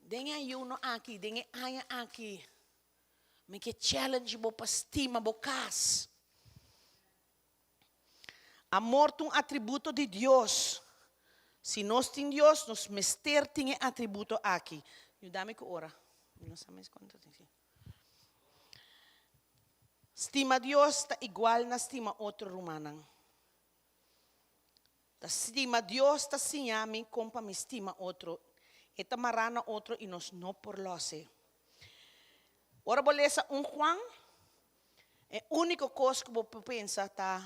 Den e ayuno aki, den e aña aki, mi ke challenge bo pa stima bo kas. Amor ta un atributo di Dios. Si nos tin Dios, nos mester tin e atributo aki. Yuda mi ku ora. Mi no sa mes kuantu tin. Sí. Stima Dios ta igual na stima otro rumannan. Ta stima Dios ta siña mi kon pa mi stima otro. E ta mará na otro i nos no por lòs e. Ora bo lesa un Juan, e úniko kos ku bo por pensa ta,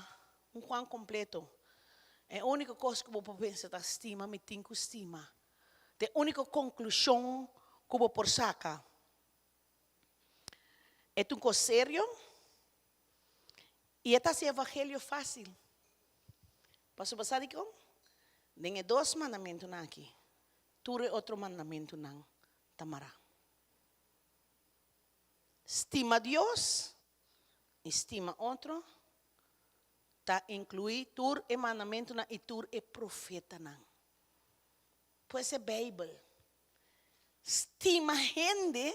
un Juan kompleto, e úniko kos ku bo por pensa ta stima mi tin ku stima. Ta e úniko konklushon ku bo por saka. E ta un kos serio i e ta hasi evangelio fásil. Pasobra sa dikon? Den e dos mandamentunan aki, tur e otro mandamentunan ta mará. Stima Dios i stima otro ta inkluí tur e mandamentunan i tur e profetanan. Pues e Beibel, stima hende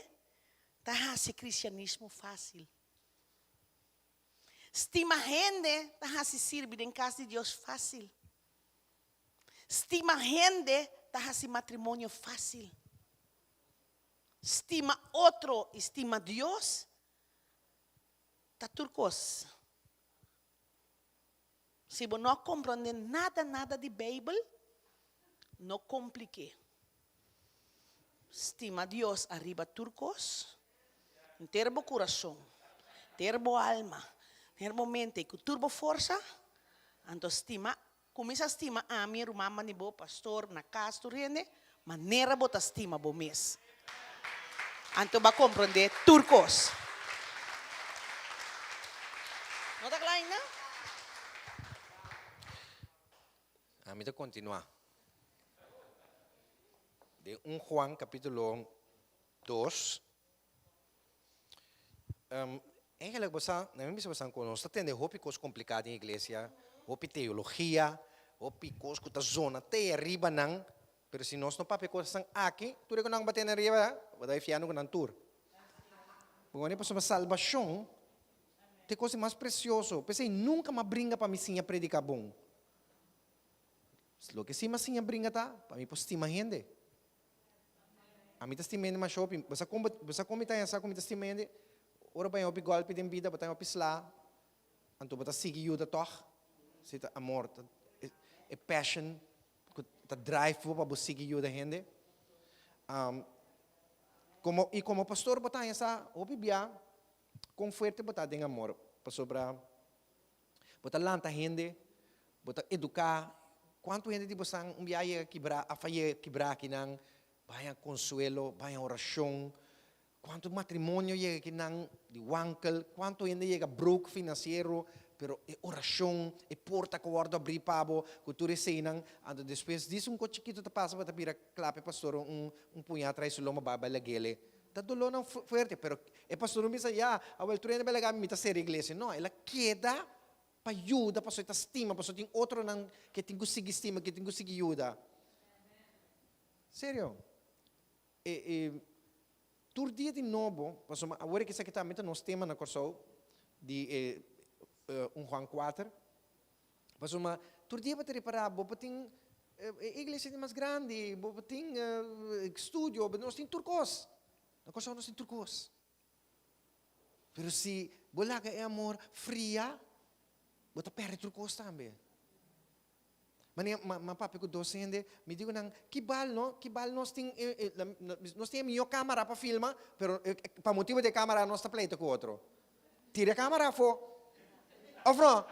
ta hasi kristianismo fásil. Stima hende ta hasi sirbi den kas di Dios fásil. Stima hende ta hasi matrimonio fásil. Stima otro i stima Dios ta tur kos. Si bo no a komprondé nada nada di Beibel, no komplik'é. Stima Dios ariba tur kos, henter bo kurason, henter bo alma, henter bo mente i ku tur bo forsa, anto stima, kuminsá stima ami, ruman mandi bo, pastor, na kas, tur hende, manera bo ta stima bo mes. Anto bo a komprondé tur kos. No ta kla ainda? Ami ta kontinuá. Den un Juan kapítulo dos, Eigenlijk bo sa, na mi bisa bo sa ku nos ta tende hopi kos kompliká den iglesia, hopi teologia, hopi kos ku ta zona te ariba nan, pero si nos no papia kosnan aki, tur e ku nan ba tene ariba, bo ta bai fiando ku nan tur. Bo wak pasobra salbashon ta e kos di mas presioso, p'esei nunka m'a bringa pa mi siña prediká bon. Loke si m'a siña bringa ta pa mi por stima hende. Ami ta stima hende masha hopi. Bo sa kon bo sa kon mi ta haña sa ku mi ta stima hende? Ora bo haña hopi gòlpi den bida, bo ta haña hopi sla, anto bo ta sigui yuda tòg. Si ta amor, ta e passion ku ta drive bo pa bo sigui yuda hende. Komo i komo pastor bo ta haña sa hopi bia kon fuerte bo ta den amor, pasobra Bo ta lanta hende, bo ta eduká. Kuantu hende di bosan un bia yega kibrá, a fayé kibrá akinan, baña konsuelo, baña orashon. Kuantu matrimonio yega akinan di wankel, kuantu hende yega broke finansiero, pero e orashon, e porta ku a wòrdu abrí pa bo, ku tur eseinan, anto despues dis un kos chikitu ta pasa, bo ta bira kla pa e pastor un un puñá trae su lomba bai bai lag'el. Ta dolónan fuerte, pero e pastor no bisa, ya, awel tur hende bai laga mi, mi ta sera iglesia. No, el a keda pa yuda pasobra e ta stima, pasobra tin otronan ke tin ku sigui stima, ke tin ku sigui yuda. Serio. E, e, tur dia di nobo, pasobra awor e esaki tambe ta nos tema na Kòrsou, di e un Juan kuater. Pasobra tur dia bo ta repará, bo por tin e iglesia di mas grandi, bo por tin studio, nos tin tur kos. Na Kòrsou nos tin tur kos. Pero si bo laga e amor fria, bo ta pèrdè tur kos tambe. Manera mi a papia ku dos hende, mi di ku nan, ki bal no, ki bal nos tin, nos tin e mihó kámara pa filma, pero pa motibu di e kámara nos ta pleita ku otro. Tira e camera afo. Of no?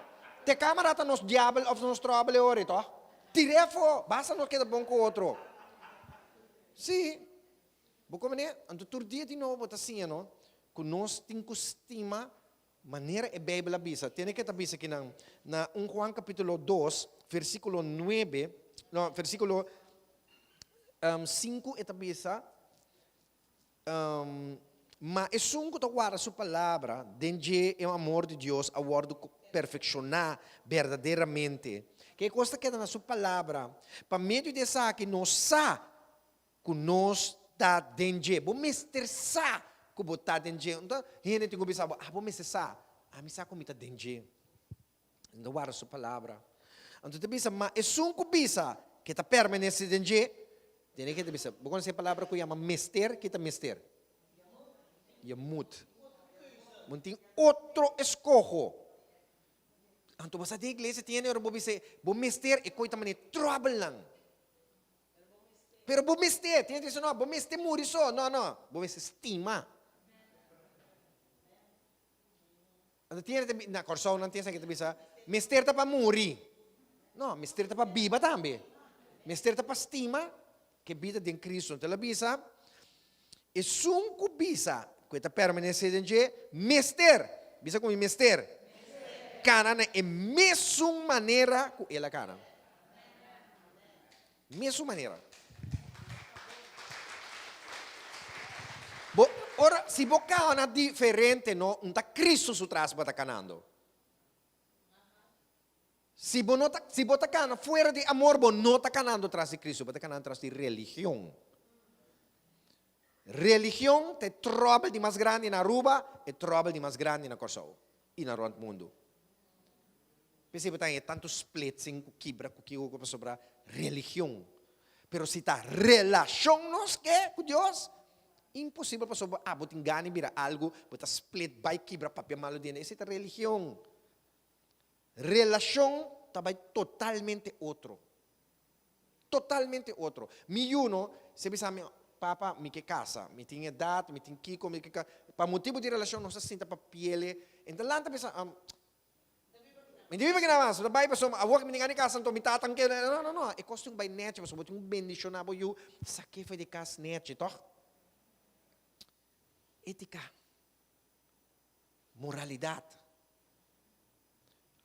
Te camera ta nos diabel of nos trouble e ora ei, toch? Tir'é afo. Basta nos keda bon cu otro. Sí. Bo comprende? Anto tur dia di nobo bo ta siña no cu nos tin cu stima manera e Bijbel a bisa. Tene ke ta bisa kinan na un Juan capitulo dos, versiculo nuebe, no, versiculo sinku e ta bisa, Ma esun ku ta warda su palabra, den dje e amor di Dios a wòrdu perfekshoná berdaderamente. Ke kos ta keda na su palabra? Pa medio di esaki nos sa ku nos ta den dje. Bo mester sa ku bo ta den dje. Anto hende tin ku bisa bo, ah, bo mester sa. Ami sa ku mi ta den dje. E ta warda su palabra. Anto ta bisa, ma esun ku bisa ke ta permanese den dje, tene ke ta bisa, bo konosé e palabra ku yama mester? Ke ta mester? Je moet. Bo no tin otro eskoho. Anto bo sa den iglesia tin hende ora bo bisa bo mester e koi ta manera trouble nan. Pero bo mester, tin hende ta bisa no, bo mester muri so, no no, bo mester stima. Anto tin hende ta na Kòrsou nan tin esaki ta bisa, mester ta pa muri. No, mester ta pa biba tambe. Mester ta pa stima ke bida den Kristu. Anto el a bisa, esun ku bisa ku e ta permanesé den dje, mester, bisa ku mi mester, kana na e mesun manera ku el a kana. Mesun manera. Bo, ora, si bo kana diferente, no, no ta Cristo su tras bo ta kanando. Si bo no ta, si bo ta kana fuera di amor, bo no ta kanando tras di Cristo, bo ta kanando tras di religion. Religion ta e tròbel di mas grandi na Aruba, e tròbel di mas grandi na Kòrsou i na rònt mundu. P'esei bo ta haña tantu splitsing ku kibra ku kiko ku pasobra religion. Pero si ta relashon nos ke ku Dios, imposibel pasobra abo tin gana di bira algu, bo ta split bai kibra papia malu di hende. Esei ta religion. Relashon ta bai totalmente otro. Totalmente otro. Mi yu no, si e bisa mi, Papa, mi ke kasa, mi tin edat, mi tin kiko, mi ke ka. Pa motibu di relashon nos a sinta pa piele. E ta lanta bisa, Mi ta biba kina mas, mi ta bai pasobra awor ku mi tin gana di kasa anto mi tata no ke. No, no, no, e kos tin ku bai nechi pasobra bo tin ku bendishoná bo yu, sak'é for di kas nechi, tòg? Étika. Moralidat.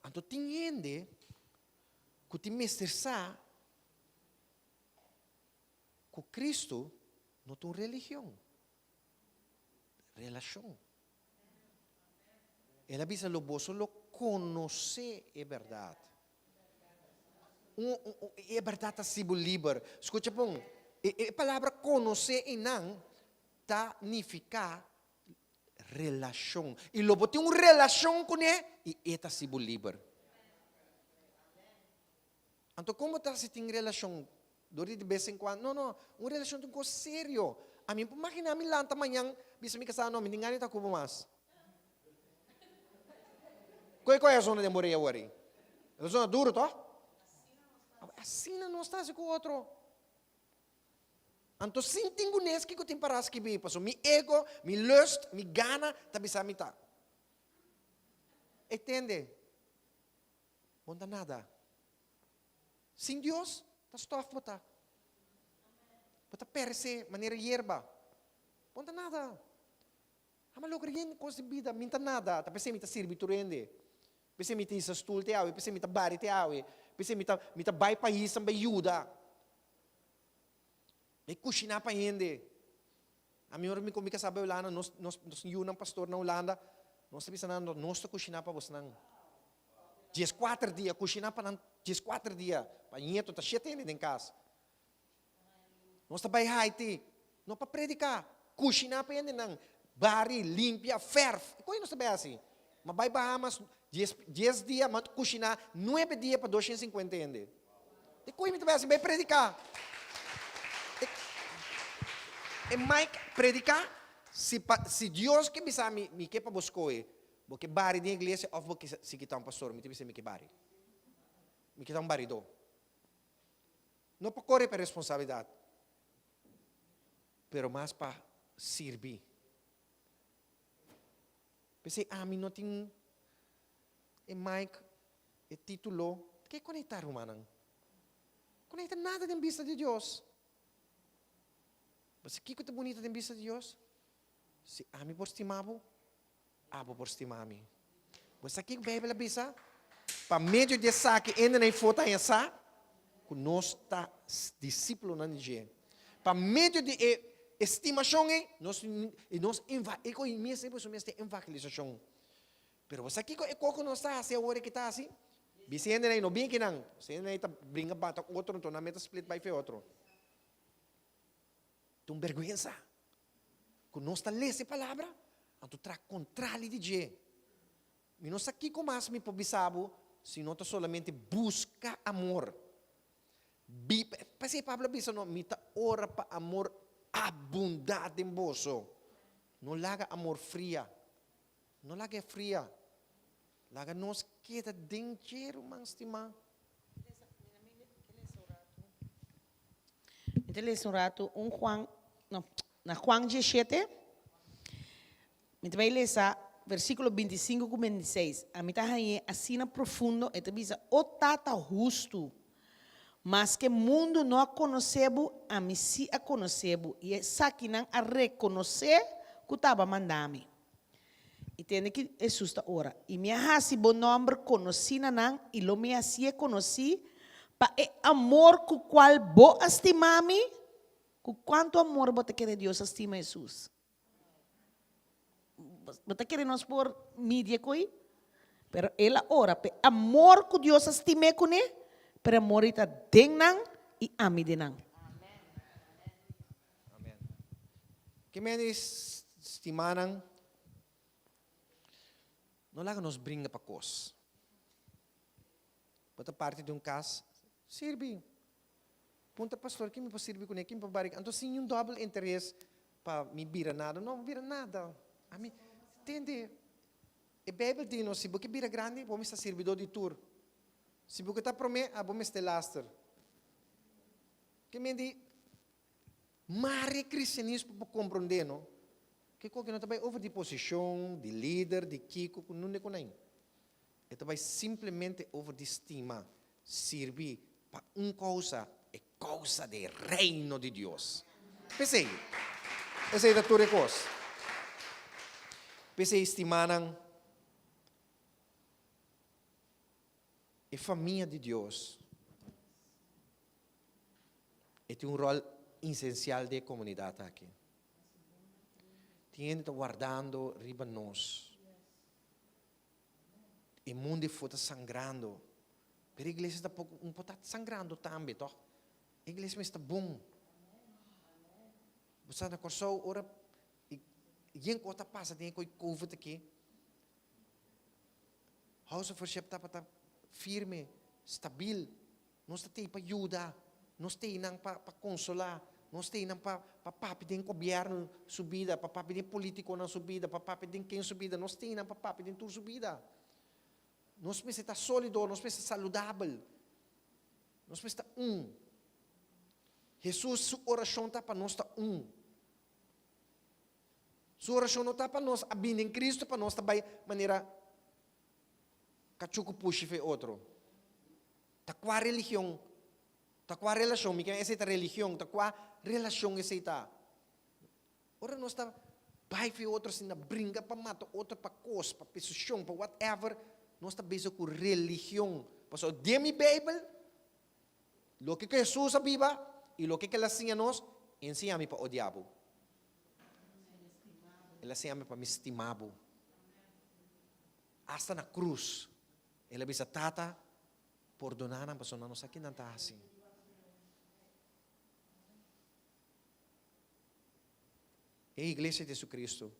Anto tin hende ku tin mester sa ku Kristu no ta un religion, relashon. El a bisa lo boso lo konosé e bèrdat. E bèrdat ta hasi bo liber. Skucha bon, e palabra konosé einan ta nifiká Relashon. I lo bo tin un relashon kuné i e ta hasi bo liber. Anto kon bo ta hasi tin relashon? Dor di bes en kuando? No, no. Un relashon ta un kos serio. Ami por maginá mi lanta mañan bisa mi kasá, no, mi tin gana di ta ku bo mas. Koe koe a zona den bo rei awor ei? E ta zona duru, tòg? Asina nos ta hasi ku otro. Anto sin tin gunes kiko tin para skibi paso mi ego, mi lust, mi gana ta bisa mi ta. E tende, bo no ta nada. Sin Dios ta stof bo ta. Bo ta perece manera yerba. Bo no ta nada. Ama logra yen kos di bida, mi no ta nada. Ta p'esei mi ta sirbi tur hende. P'esei mi ta hisa stul te awe, p'esei mi ta bari te awe, p'esei mi ta mi ta bai paisnan bai yuda. Bai kushiná pa hende. Ami ora mi ku mi kasá bai Hulanda, nos nos nos yunan pastor na Hulanda, nos ta bisa nan, nos ta kushiná pa bosnan. Dieskuater dia, kushiná pa nan dieskuater dia, pa ñeto ta shete hende den kas. Nos ta bai Haiti, no pa prediká, kushiná pa hendenan, bari, limpia, fèrf. E kos nos ta bai hasi. Ma bai Bahamas dies dies dia, ma kushiná nuebe dia pa doshen sinkuenta hende. E kos mi ta bai hasi, bai prediká. E e Mike prediká, si pa si Dios ke bisa mi, mi ke pa bo skohe, bo ke bari den iglesia òf bo ke sigui ta un pastor, mi ta bisa mi ke bari. Mi ke ta un baridó. No pa kore pa e responsabilidat, pero mas pa sirbi. P'esei ami no tin e mic, e titulo. Ke konekta rumannan? Konekta nada den bista di Dios. Pasobra kiko ta bunita den bista di Dios? Si ami por stima bo, Abo por stima mi. Bo sa kiko Beibel a bisa? Pa medio di esaki hende na e for ta haña sa ku nos ta disípulonan di dje. Pa medio di e estimashon ei nos i nos eva e ku mes e mester evangelisashon. Pero bo sa kiko e kos ku nos ta hasi awor e ki ta hasi? Bisa hende ei no bin akinan. Bisa hende ei ta bringa bata otro anto nan mester split bai fe otro. Ta un bergwensa ku nos ta lesa e palabra, anto traha kontrali di dje. Mi no sa kiko mas mi por bisa bo si no ta solamente buska amor. Bi, p'esei Pablo a bisa no, mi ta ora pa amor abundá den boso. No laga amor fria. No laga e fria. Laga nos keda den dje, ruman stimá. Mi ta lesa un ratu un Juan, no, na Juan 17. Mi ta bai lesa versíkulo 25 ku 26. Ami ta hañ'é asina profundo, e ta bisa, O Tata hustu, maske mundu no a konosé bo, ami sí a konosé bo, i esakinan a rekonosé ku ta bo a manda mi. I tende ki Hesus ta ora, I mi a hasi bo nòmber konosí na nan, i lo mi hasié konosí pa e amor ku kual bo a stima mi. Ku kuantu amor bo ta kere Dios a stima Hesus? Bo ta kere nos por midi e koi? Pero el a ora pa e amor ku Dios a stim'é kuné, pero e amor ei ta den nan i ami den nan. Amen. Ke mende stimanan, no laga nos bringa pa kos. Bo ta parti di un kas, sirbi. Puntra pastor kin mi por sirbi kuné, kin mi por bari. Anto sin un dòbel interes pa mi bira nada. No, bo bira nada. Ami, tende, e Beibel di nos, si bo ke bira grandi, bo mester sirbidó di tur. Si bo ke ta promé, abo mester laster. Ke mende Mare cristianismo pa comprende no ke koke no ta bay over di posicion, di lider, di kico cu nunde cu nain. E ta bay simplemente over di stima, sirbi pa un causa, e causa di e reino di Dios. P'esey, esey ta tur e cos. P'esey stimanan, e famia di Dios. E tin un ròl insensial den e komunidat aki. Tin hende ta wardando riba nos. E mundu efo ta sangrando. Pero e iglesia tampoko un por ta sangrando tambe, tòg? E iglesia mester ta bon. Bo sa na Kòrsou ora yen kos ta pasa den e koi covid aki. House of Worship tabata firme, stabil. Nos ta tei pa yuda, nos tei nan pa pa konsolá, nos tei nan pa pa papia den gobièrnu su bida, pa papia den polítikonan su bida, pa papia den ken su bida, nos tei nan pa papia den tur su bida. Nos mester ta sólido, nos mester saludabel, nos mester ta un. Hesus su orashon ta pa nos ta un. Su orashon no ta pa nos a bini den Kristu pa nos ta bai manera Kachú ku pushi fe otro. Ta kua religion? Ta kua relashon? Mi kere esei ta religion. Ta kua relashon esei ta? Ora nos ta bai fe otro asina, bringa pa mata otro pa kos, pa pesishon, pa whatever, nos ta bezig ku religion. Pasobra den mi Beibel, loke ku Hesus a biba i loke ku el a siña nos, e enseña mi pa odia bo. El a siña mi pa mi stima bo. Asta na krus, el a bisa, Tata, pordoná nan pasobra nan no sa ki nan ta hasi. E Iglesia di Jesucristo,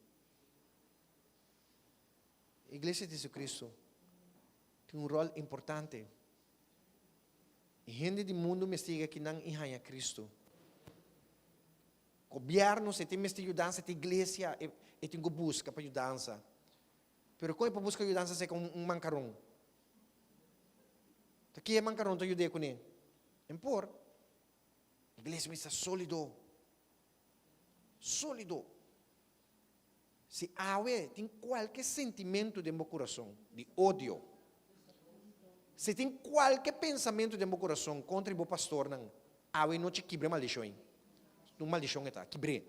e Iglesia di Jesucristo tin un ròl importante. E hende di mundu mester yega kinan i haña Cristo. Gobièrnu, si e tin mester yudansa, e iglesia e tin ku buska pa yudansa. Pero kon e por buska yudansa si e ka un mankaron? Ta ki e mankaron ta yud'é kuné? En por. Iglesia mester ta sólido. Sólido. Si awe tin kualke sentimentu den bo kurason di odio, si tin kualke pensamentu den bo kurason kontra di bo pastornan, awe nochi kibra e maldishon ei. Un maldishon e ta, kibr'é.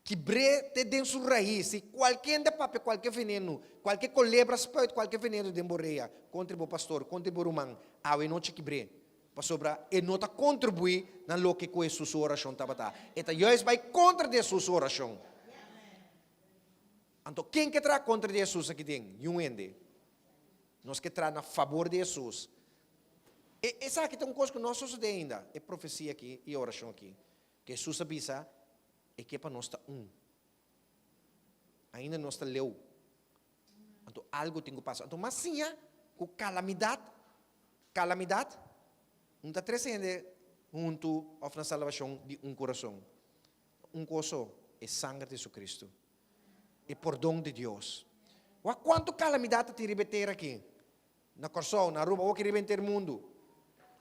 Kibr'é te den su rais. Si kualke hende a papia kualke venenu, kualke kolebra spuit kualke venenu den bo rea kontra di bo pastor, kontra di bo ruman, awe nochi kibr'é. Pasobra e no ta kontribuí na loke ku Hesus su orashon tabata. E ta juist bai kontra di Hesus su orashon. Anto ken ke traha kontra di Hesus aki den? Niun hende. Nos ke traha na fabor di Hesus. E esaki ta un kos ku no a sosodé ainda, e profesia aki i e orashon aki. Ku Hesus a bisa e ke pa nos ta un. Ainda nos ta leu. Anto algu tin ku pasa. Anto mas siña ku kalamidat, kalamidat, un ta trese hende huntu òf na salbashon di un kurason. Un kos so, e sanger di Jesucristo, e pordon di Dios. Wak kuantu kalamidat ta tin riba e tera aki. Na Kòrsou, na Aruba, awor riba henter mundu.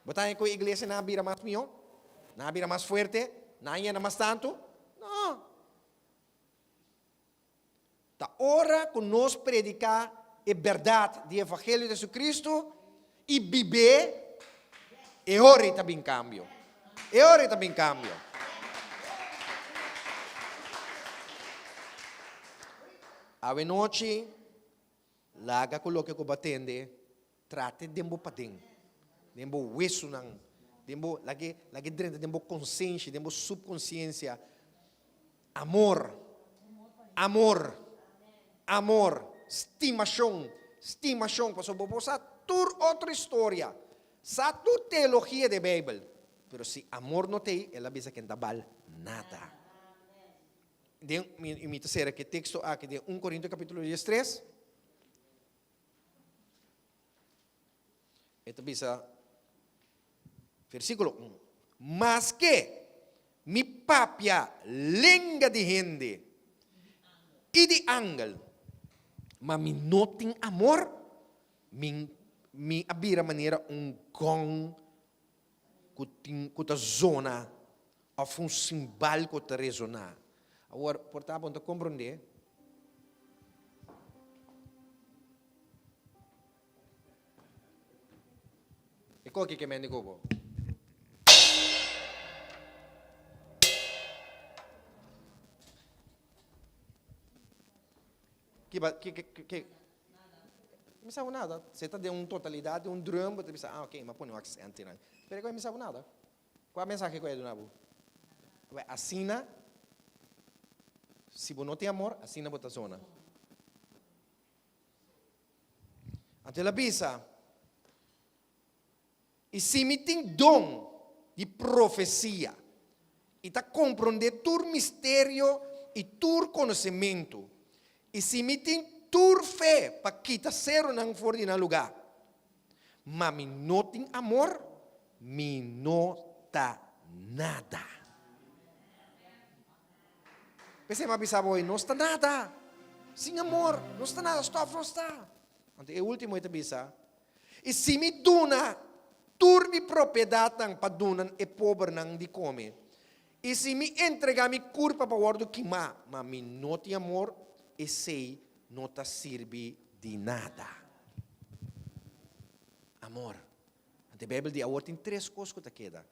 Bo ta haña ku e iglesianan a bira mas mihó? Nan a bira mas fuerte? Nan a yena mas tantu? No. Ta ora ku nos prediká e bèrdat di evangelio di Jesucristo i bib'é, e ora ei ta bin kambio. E ora ei ta bin kambio. Awenochi, laga ku loke ku bo a tende trate den bo paden, den bo wesunan, den bo, lag'é, lag'é drenta den bo konsenshi, den bo supkonsiensia. Amor, amor, amor, stimashon, stimashon, pasobra bo por sa tur otro historia, sa tur teologia di e Beibel, pero si amor no t'ei, el a bisa ke no ta bal nada. Den, i mi ta sera ku e teksto aki den un Korinto kapitulo diestres, E ta bisa, versíkulo un, Maske mi papia lenga di hende i di angel, ma mi no tin amor, mi mi a bira manera un gong ku tin ku ta zona òf un simbal ku ta resoná. Awor, por ta bo no ta komprondé. E koki ke mende ku bo. Ki ba ki ki ki Mi sa nada. Se ta den un totalidat di un drum, bo ta bisa, ah, ok, m'a pone un aksent einan. Pero e mi sa nada. Kua mensahe ku e duna bo? Wè, asina, si bo no tin amor, asina bo ta zona. Anto el a bisa, I si mi tin don di profesia i ta komprondé tur misterio i tur konosementu, i si mi tin tur fe pa kita serunan for di nan lugá, ma mi no tin amor, mi no ta nada. P'esei mi a bisa bo, nos ta nada. Sin amor, nos ta nada, stòf nos ta. Anto e último e ta bisa, I si mi duna tur mi propiedatnan pa duna e pobernan di kome, i si mi entregá mi kurpa pa wòrdu kimá, ma mi no tin amor, esei no ta sirbi di nada. Amor. Anto e Beibel di awor tin tres kos ku ta keda.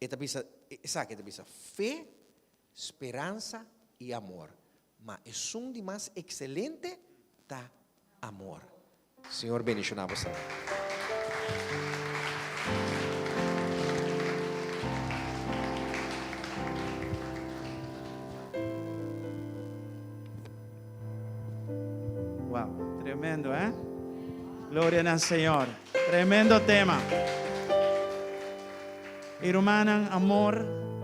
E ta bisa, esaki e ta bisa, fe, speransa i amor. Ma esun di mas ekselente ta amor. Señor bendishoná boso. Wow, tremendo, eh? Gloria na Señor. Tremendo tema. I rumannan, amor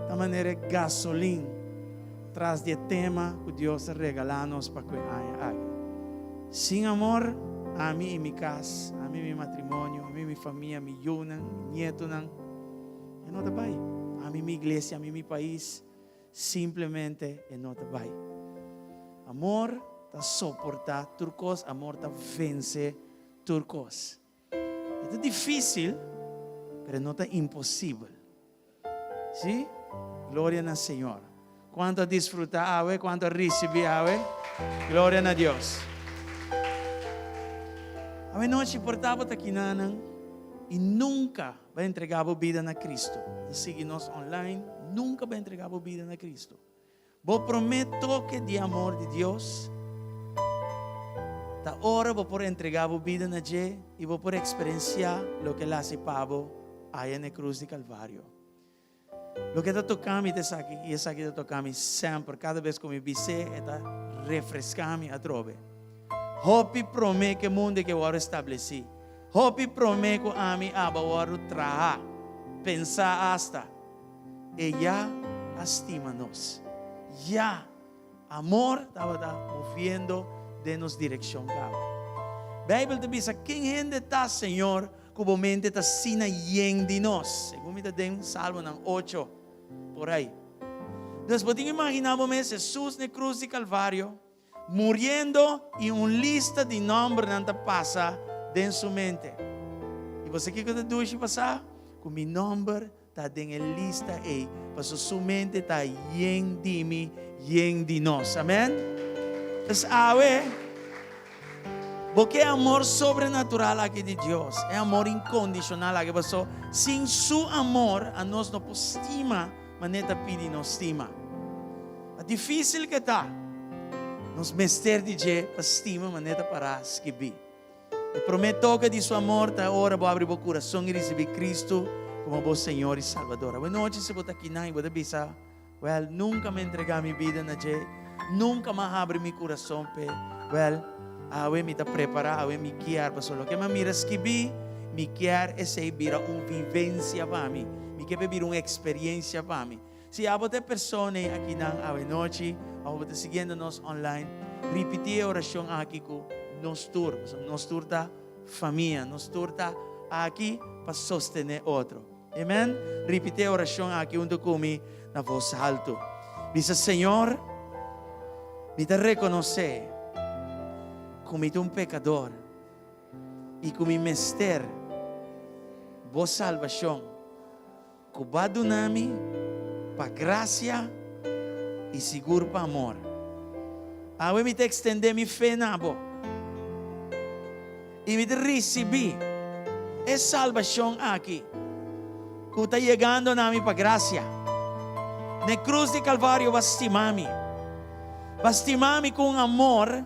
ta manera e gasolin tras di e tema ku Dios a regalá nos pa ku e aña aki. Sin amor, ami i mi kas, ami i mi matrimonio, ami i mi famia, mi yunan, mi nietonan, e no ta bai. Ami i mi iglesia, ami i mi pais, simplemente e no ta bai. Amor ta soportá tur kos, amor ta vense tur kos. E ta difícil, pero no ta imposibel. Sí? Gloria na Señor. Cuanto a disfruta awe? Cuanto a ricibi awe? Gloria na Dios. Awe nochi por tabata kinanan y nunca ba entrega bo bida na Cristo. Ta sigui nos online, nunca ba entrega bo bida na Cristo. Bo promé toke di amor di Dios ta ora bo por entregá bo bida na dje i bo por eksperensiá loke el hasi pa bo aya na e krus di Kalvario. Loke ta toká mi ta esaki i esaki ta toká mi semper, kada bes ku mi bis'é e ta refreská mi atrobe. Hopi promé ku e mundu ke wòrdu establesí, hopi promé ku ami aba wòrdu trahá, pensá asta, E ya a stima nos. Ya amor tabata moviendo den nos direccion caba. Bijbel ta bisa, Ken hende ta, Señor, cu bo mente ta asina yen di nos? Segun mi ta den Salmonan ocho, por ahí. Dus bo tin imagina bo mes Jesus n'e cruz di Calvario. muriendo i un lista di nòmbernan ta pasa den su mente. I bo sa kiko ta dushi pa sa? Ku mi nòmber ta den e lista ei, pasobra su mente ta yen di mi, yen di nos. Amen? Pues awe, bo ke amor sobrenatural aki di Dios, e amor inkondishonal aki, pasobra sin su amor anos no por stima manera ta pidi nos stima. Ta difísil ke ta, nos mester di dje pa stima manera ta pará skibí. E promé toke di su amor ta ora bo abri bo kurason i risibí Kristu komo bo Señor i Salbador. Awe nochi si bo ta akinan i bo ta bisa, Wèl, nunka mi a entregá mi bida na dje, nunka mi a habri mi kurason p'e. Wèl, awe mi ta prepará, awe mi kier, pasobra loke mi a mira skibí, mi kier esei bira un vivensia pa mi, mi kier p'e bira un eksperiensia pa mi. Si abo ta e persona ei akinan awe nochi òf bo ta siguiendo nos online, ripití e orashon aki ku nos tur, pasobra nos tur ta famia, nos tur ta aki pa sostené otro. Amen? Ripití e orashon aki huntu ku mi na bos haltu. Bisa, Señor, mi ta rekonosé ku mi ta un pekador i ku mi mester bo salbashon. Ku bo a duna mi pa grasia i sigur pa amor. Awe mi ta ekstendé mi fe na bo i mi ta risibí e salbashon aki ku ta yegando na mi pa grasia. Na e krus di Kalvario bo a stima mi. Bo a stima mi ku un amor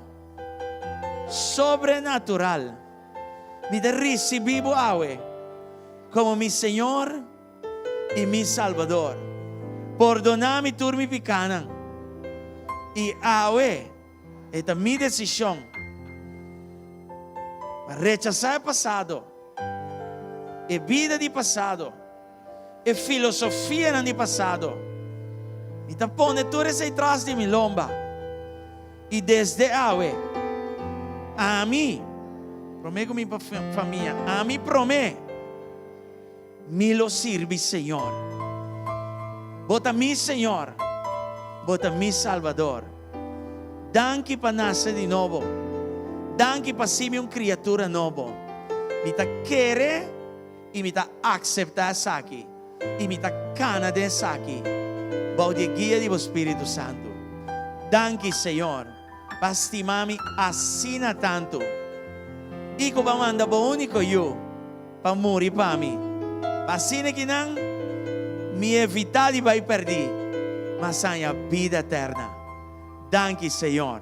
sobrenatural. Mi ta risibí bo awe komo mi Señor i mi Salbador. Pordoná mi tur mi pikánan. I awe e ta mi desishon pa rechasá e pasado, e bida di pasado, e filosofianan di pasado. Mi ta pone tur esei tras di mi lomba. I desde awe, ami, promé ku mi famia, ami promé, mi lo sirbi Señor. Bo ta mi Señor, Bo ta mi Salbador. Danki pa nase di nobo. Danki pa hasi mi un kriatura nobo. Mi ta kere i mi ta akseptá esaki. I mi ta kana den esaki bou di e guia di bo Spiritu Santu. Danki, Señor, pa stima mi asina tantu i ku bo a manda bo úniko Yu pa muri pa mi, pa asina kinan mi evitá di bai pèrdí, ma saña bida eterna. Danki, Señor.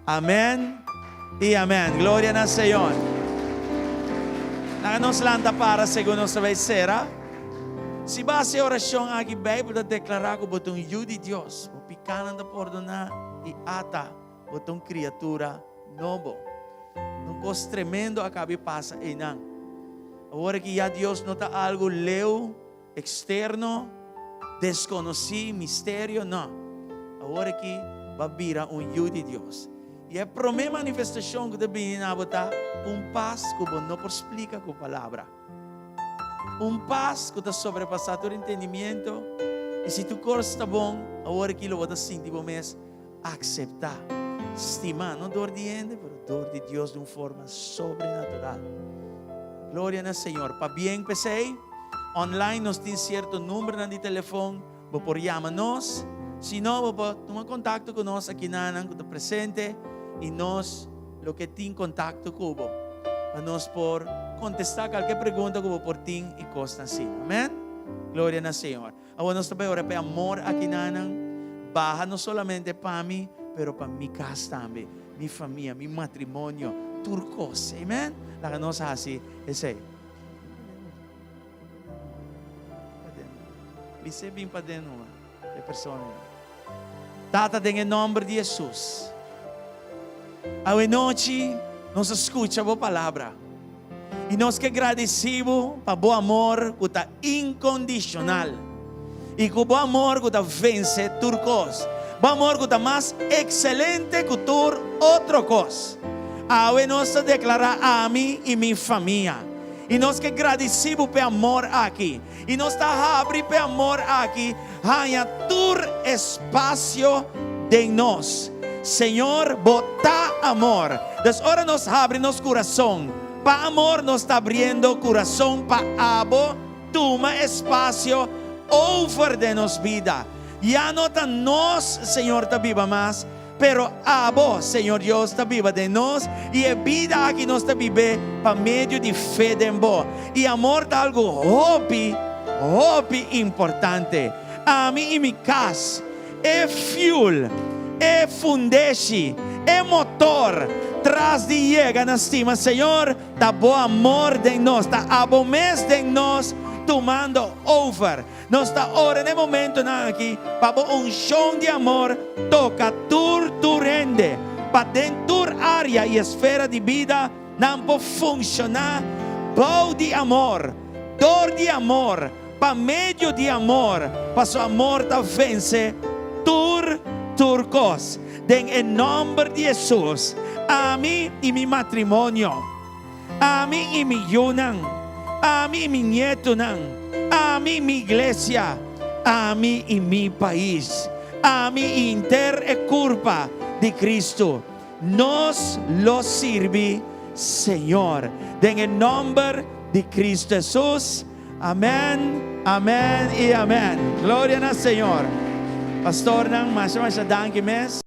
Amèn i amèn. Gloria na Señor. Laga nos lanta para segun nos ta bai sera. Si bo hasi e orashon aki, Beibel ta deklará ku bo ta un yu di Dios. Bo pikánan ta pordoná i ata bo ta un kriatura nobo. Un kos tremendo a kabi pasa einan. Awor aki ya Dios no ta algu leu. Externo, desconoci, misterio, no. Awor aki bo a bira un yu di Dios. I e prome manifestacion cu ta bini na bo ta un pas cu bo no por splica cu palabra. Un pas cu ta sobrepasa tur entendimiento. I si tur cos ta bon, awor aki lo bo ta sinti bo mes acepta, stima, no door di hende, pero door di Dios di un forma sobrenatural. Gloria na Señor. Pabien p'esey. Online nos tin cierto numbernan di telefon, bo por yama nos. Si no, bo por tuma contacto cu nos akinanan cu ta presente y nos lo ke tin contacto cu bo pa nos por contesta cualke pregunta cu bo por tin y cosnan asina. Amen? Gloria na Señor. Awor nos ta bai ora pa e amor akinanan baha no solamente pa mi, pero pa mi cas tambe, mi famia, mi matrimonio, tur cos. Amen? Laga nos haci esey. Bis'é bin paden numa, e persona ei. Tata, den e nòmber di Hesus, awe nochi nos a skucha bo palabra i nos ke gradisí bo pa bo amor ku ta inkondishonal i ku bo amor ku ta vense tur kos, bo amor ku ta mas ekselente ku tur otro kos. Awe nos ta deklará ami i mi famia. I nos ke gradisí bo p'e amor aki. I nos ta habri p'e amor aki haña tur espasio den nos. Señor, bo ta amor. Dus ora nos habri nos kurason pa amor, nos ta abriendo kurason pa abo tuma espasio over den nos bida. Ya no ta nos, Señor, ta biba mas, pero abo, Señor Dios, ta biba den nos, i e bida aki nos ta bib'é pa medio di fe den bo. I amor ta algu hopi, hopi importante. Ami i mi kas, e fuel, e fundeshi, e motor tras di yega na stima Señor, ta bo amor den nos, ta abo mes den nos tumando over. Nos ta ora na e momentonan aki pa bo unshon di amor toka tur tur hende, pa den tur área i esfera di bida nan por funshoná bou di amor, dor di amor, pa medio di amor, pasobra amor ta vense tur tur kos. Den e nòmber di Hesus, ami i mi matrimonio. Ami i mi yunan, ami i mi nietunan, ami i mi iglesia, ami i mi pais, ami i henter e kurpa di Kristu, nos lo sirbi Señor. Den e nòmber di Kristu Hesus, amèn, amèn i amèn. Gloria na Señor. Pastornan, masha masha danki mes.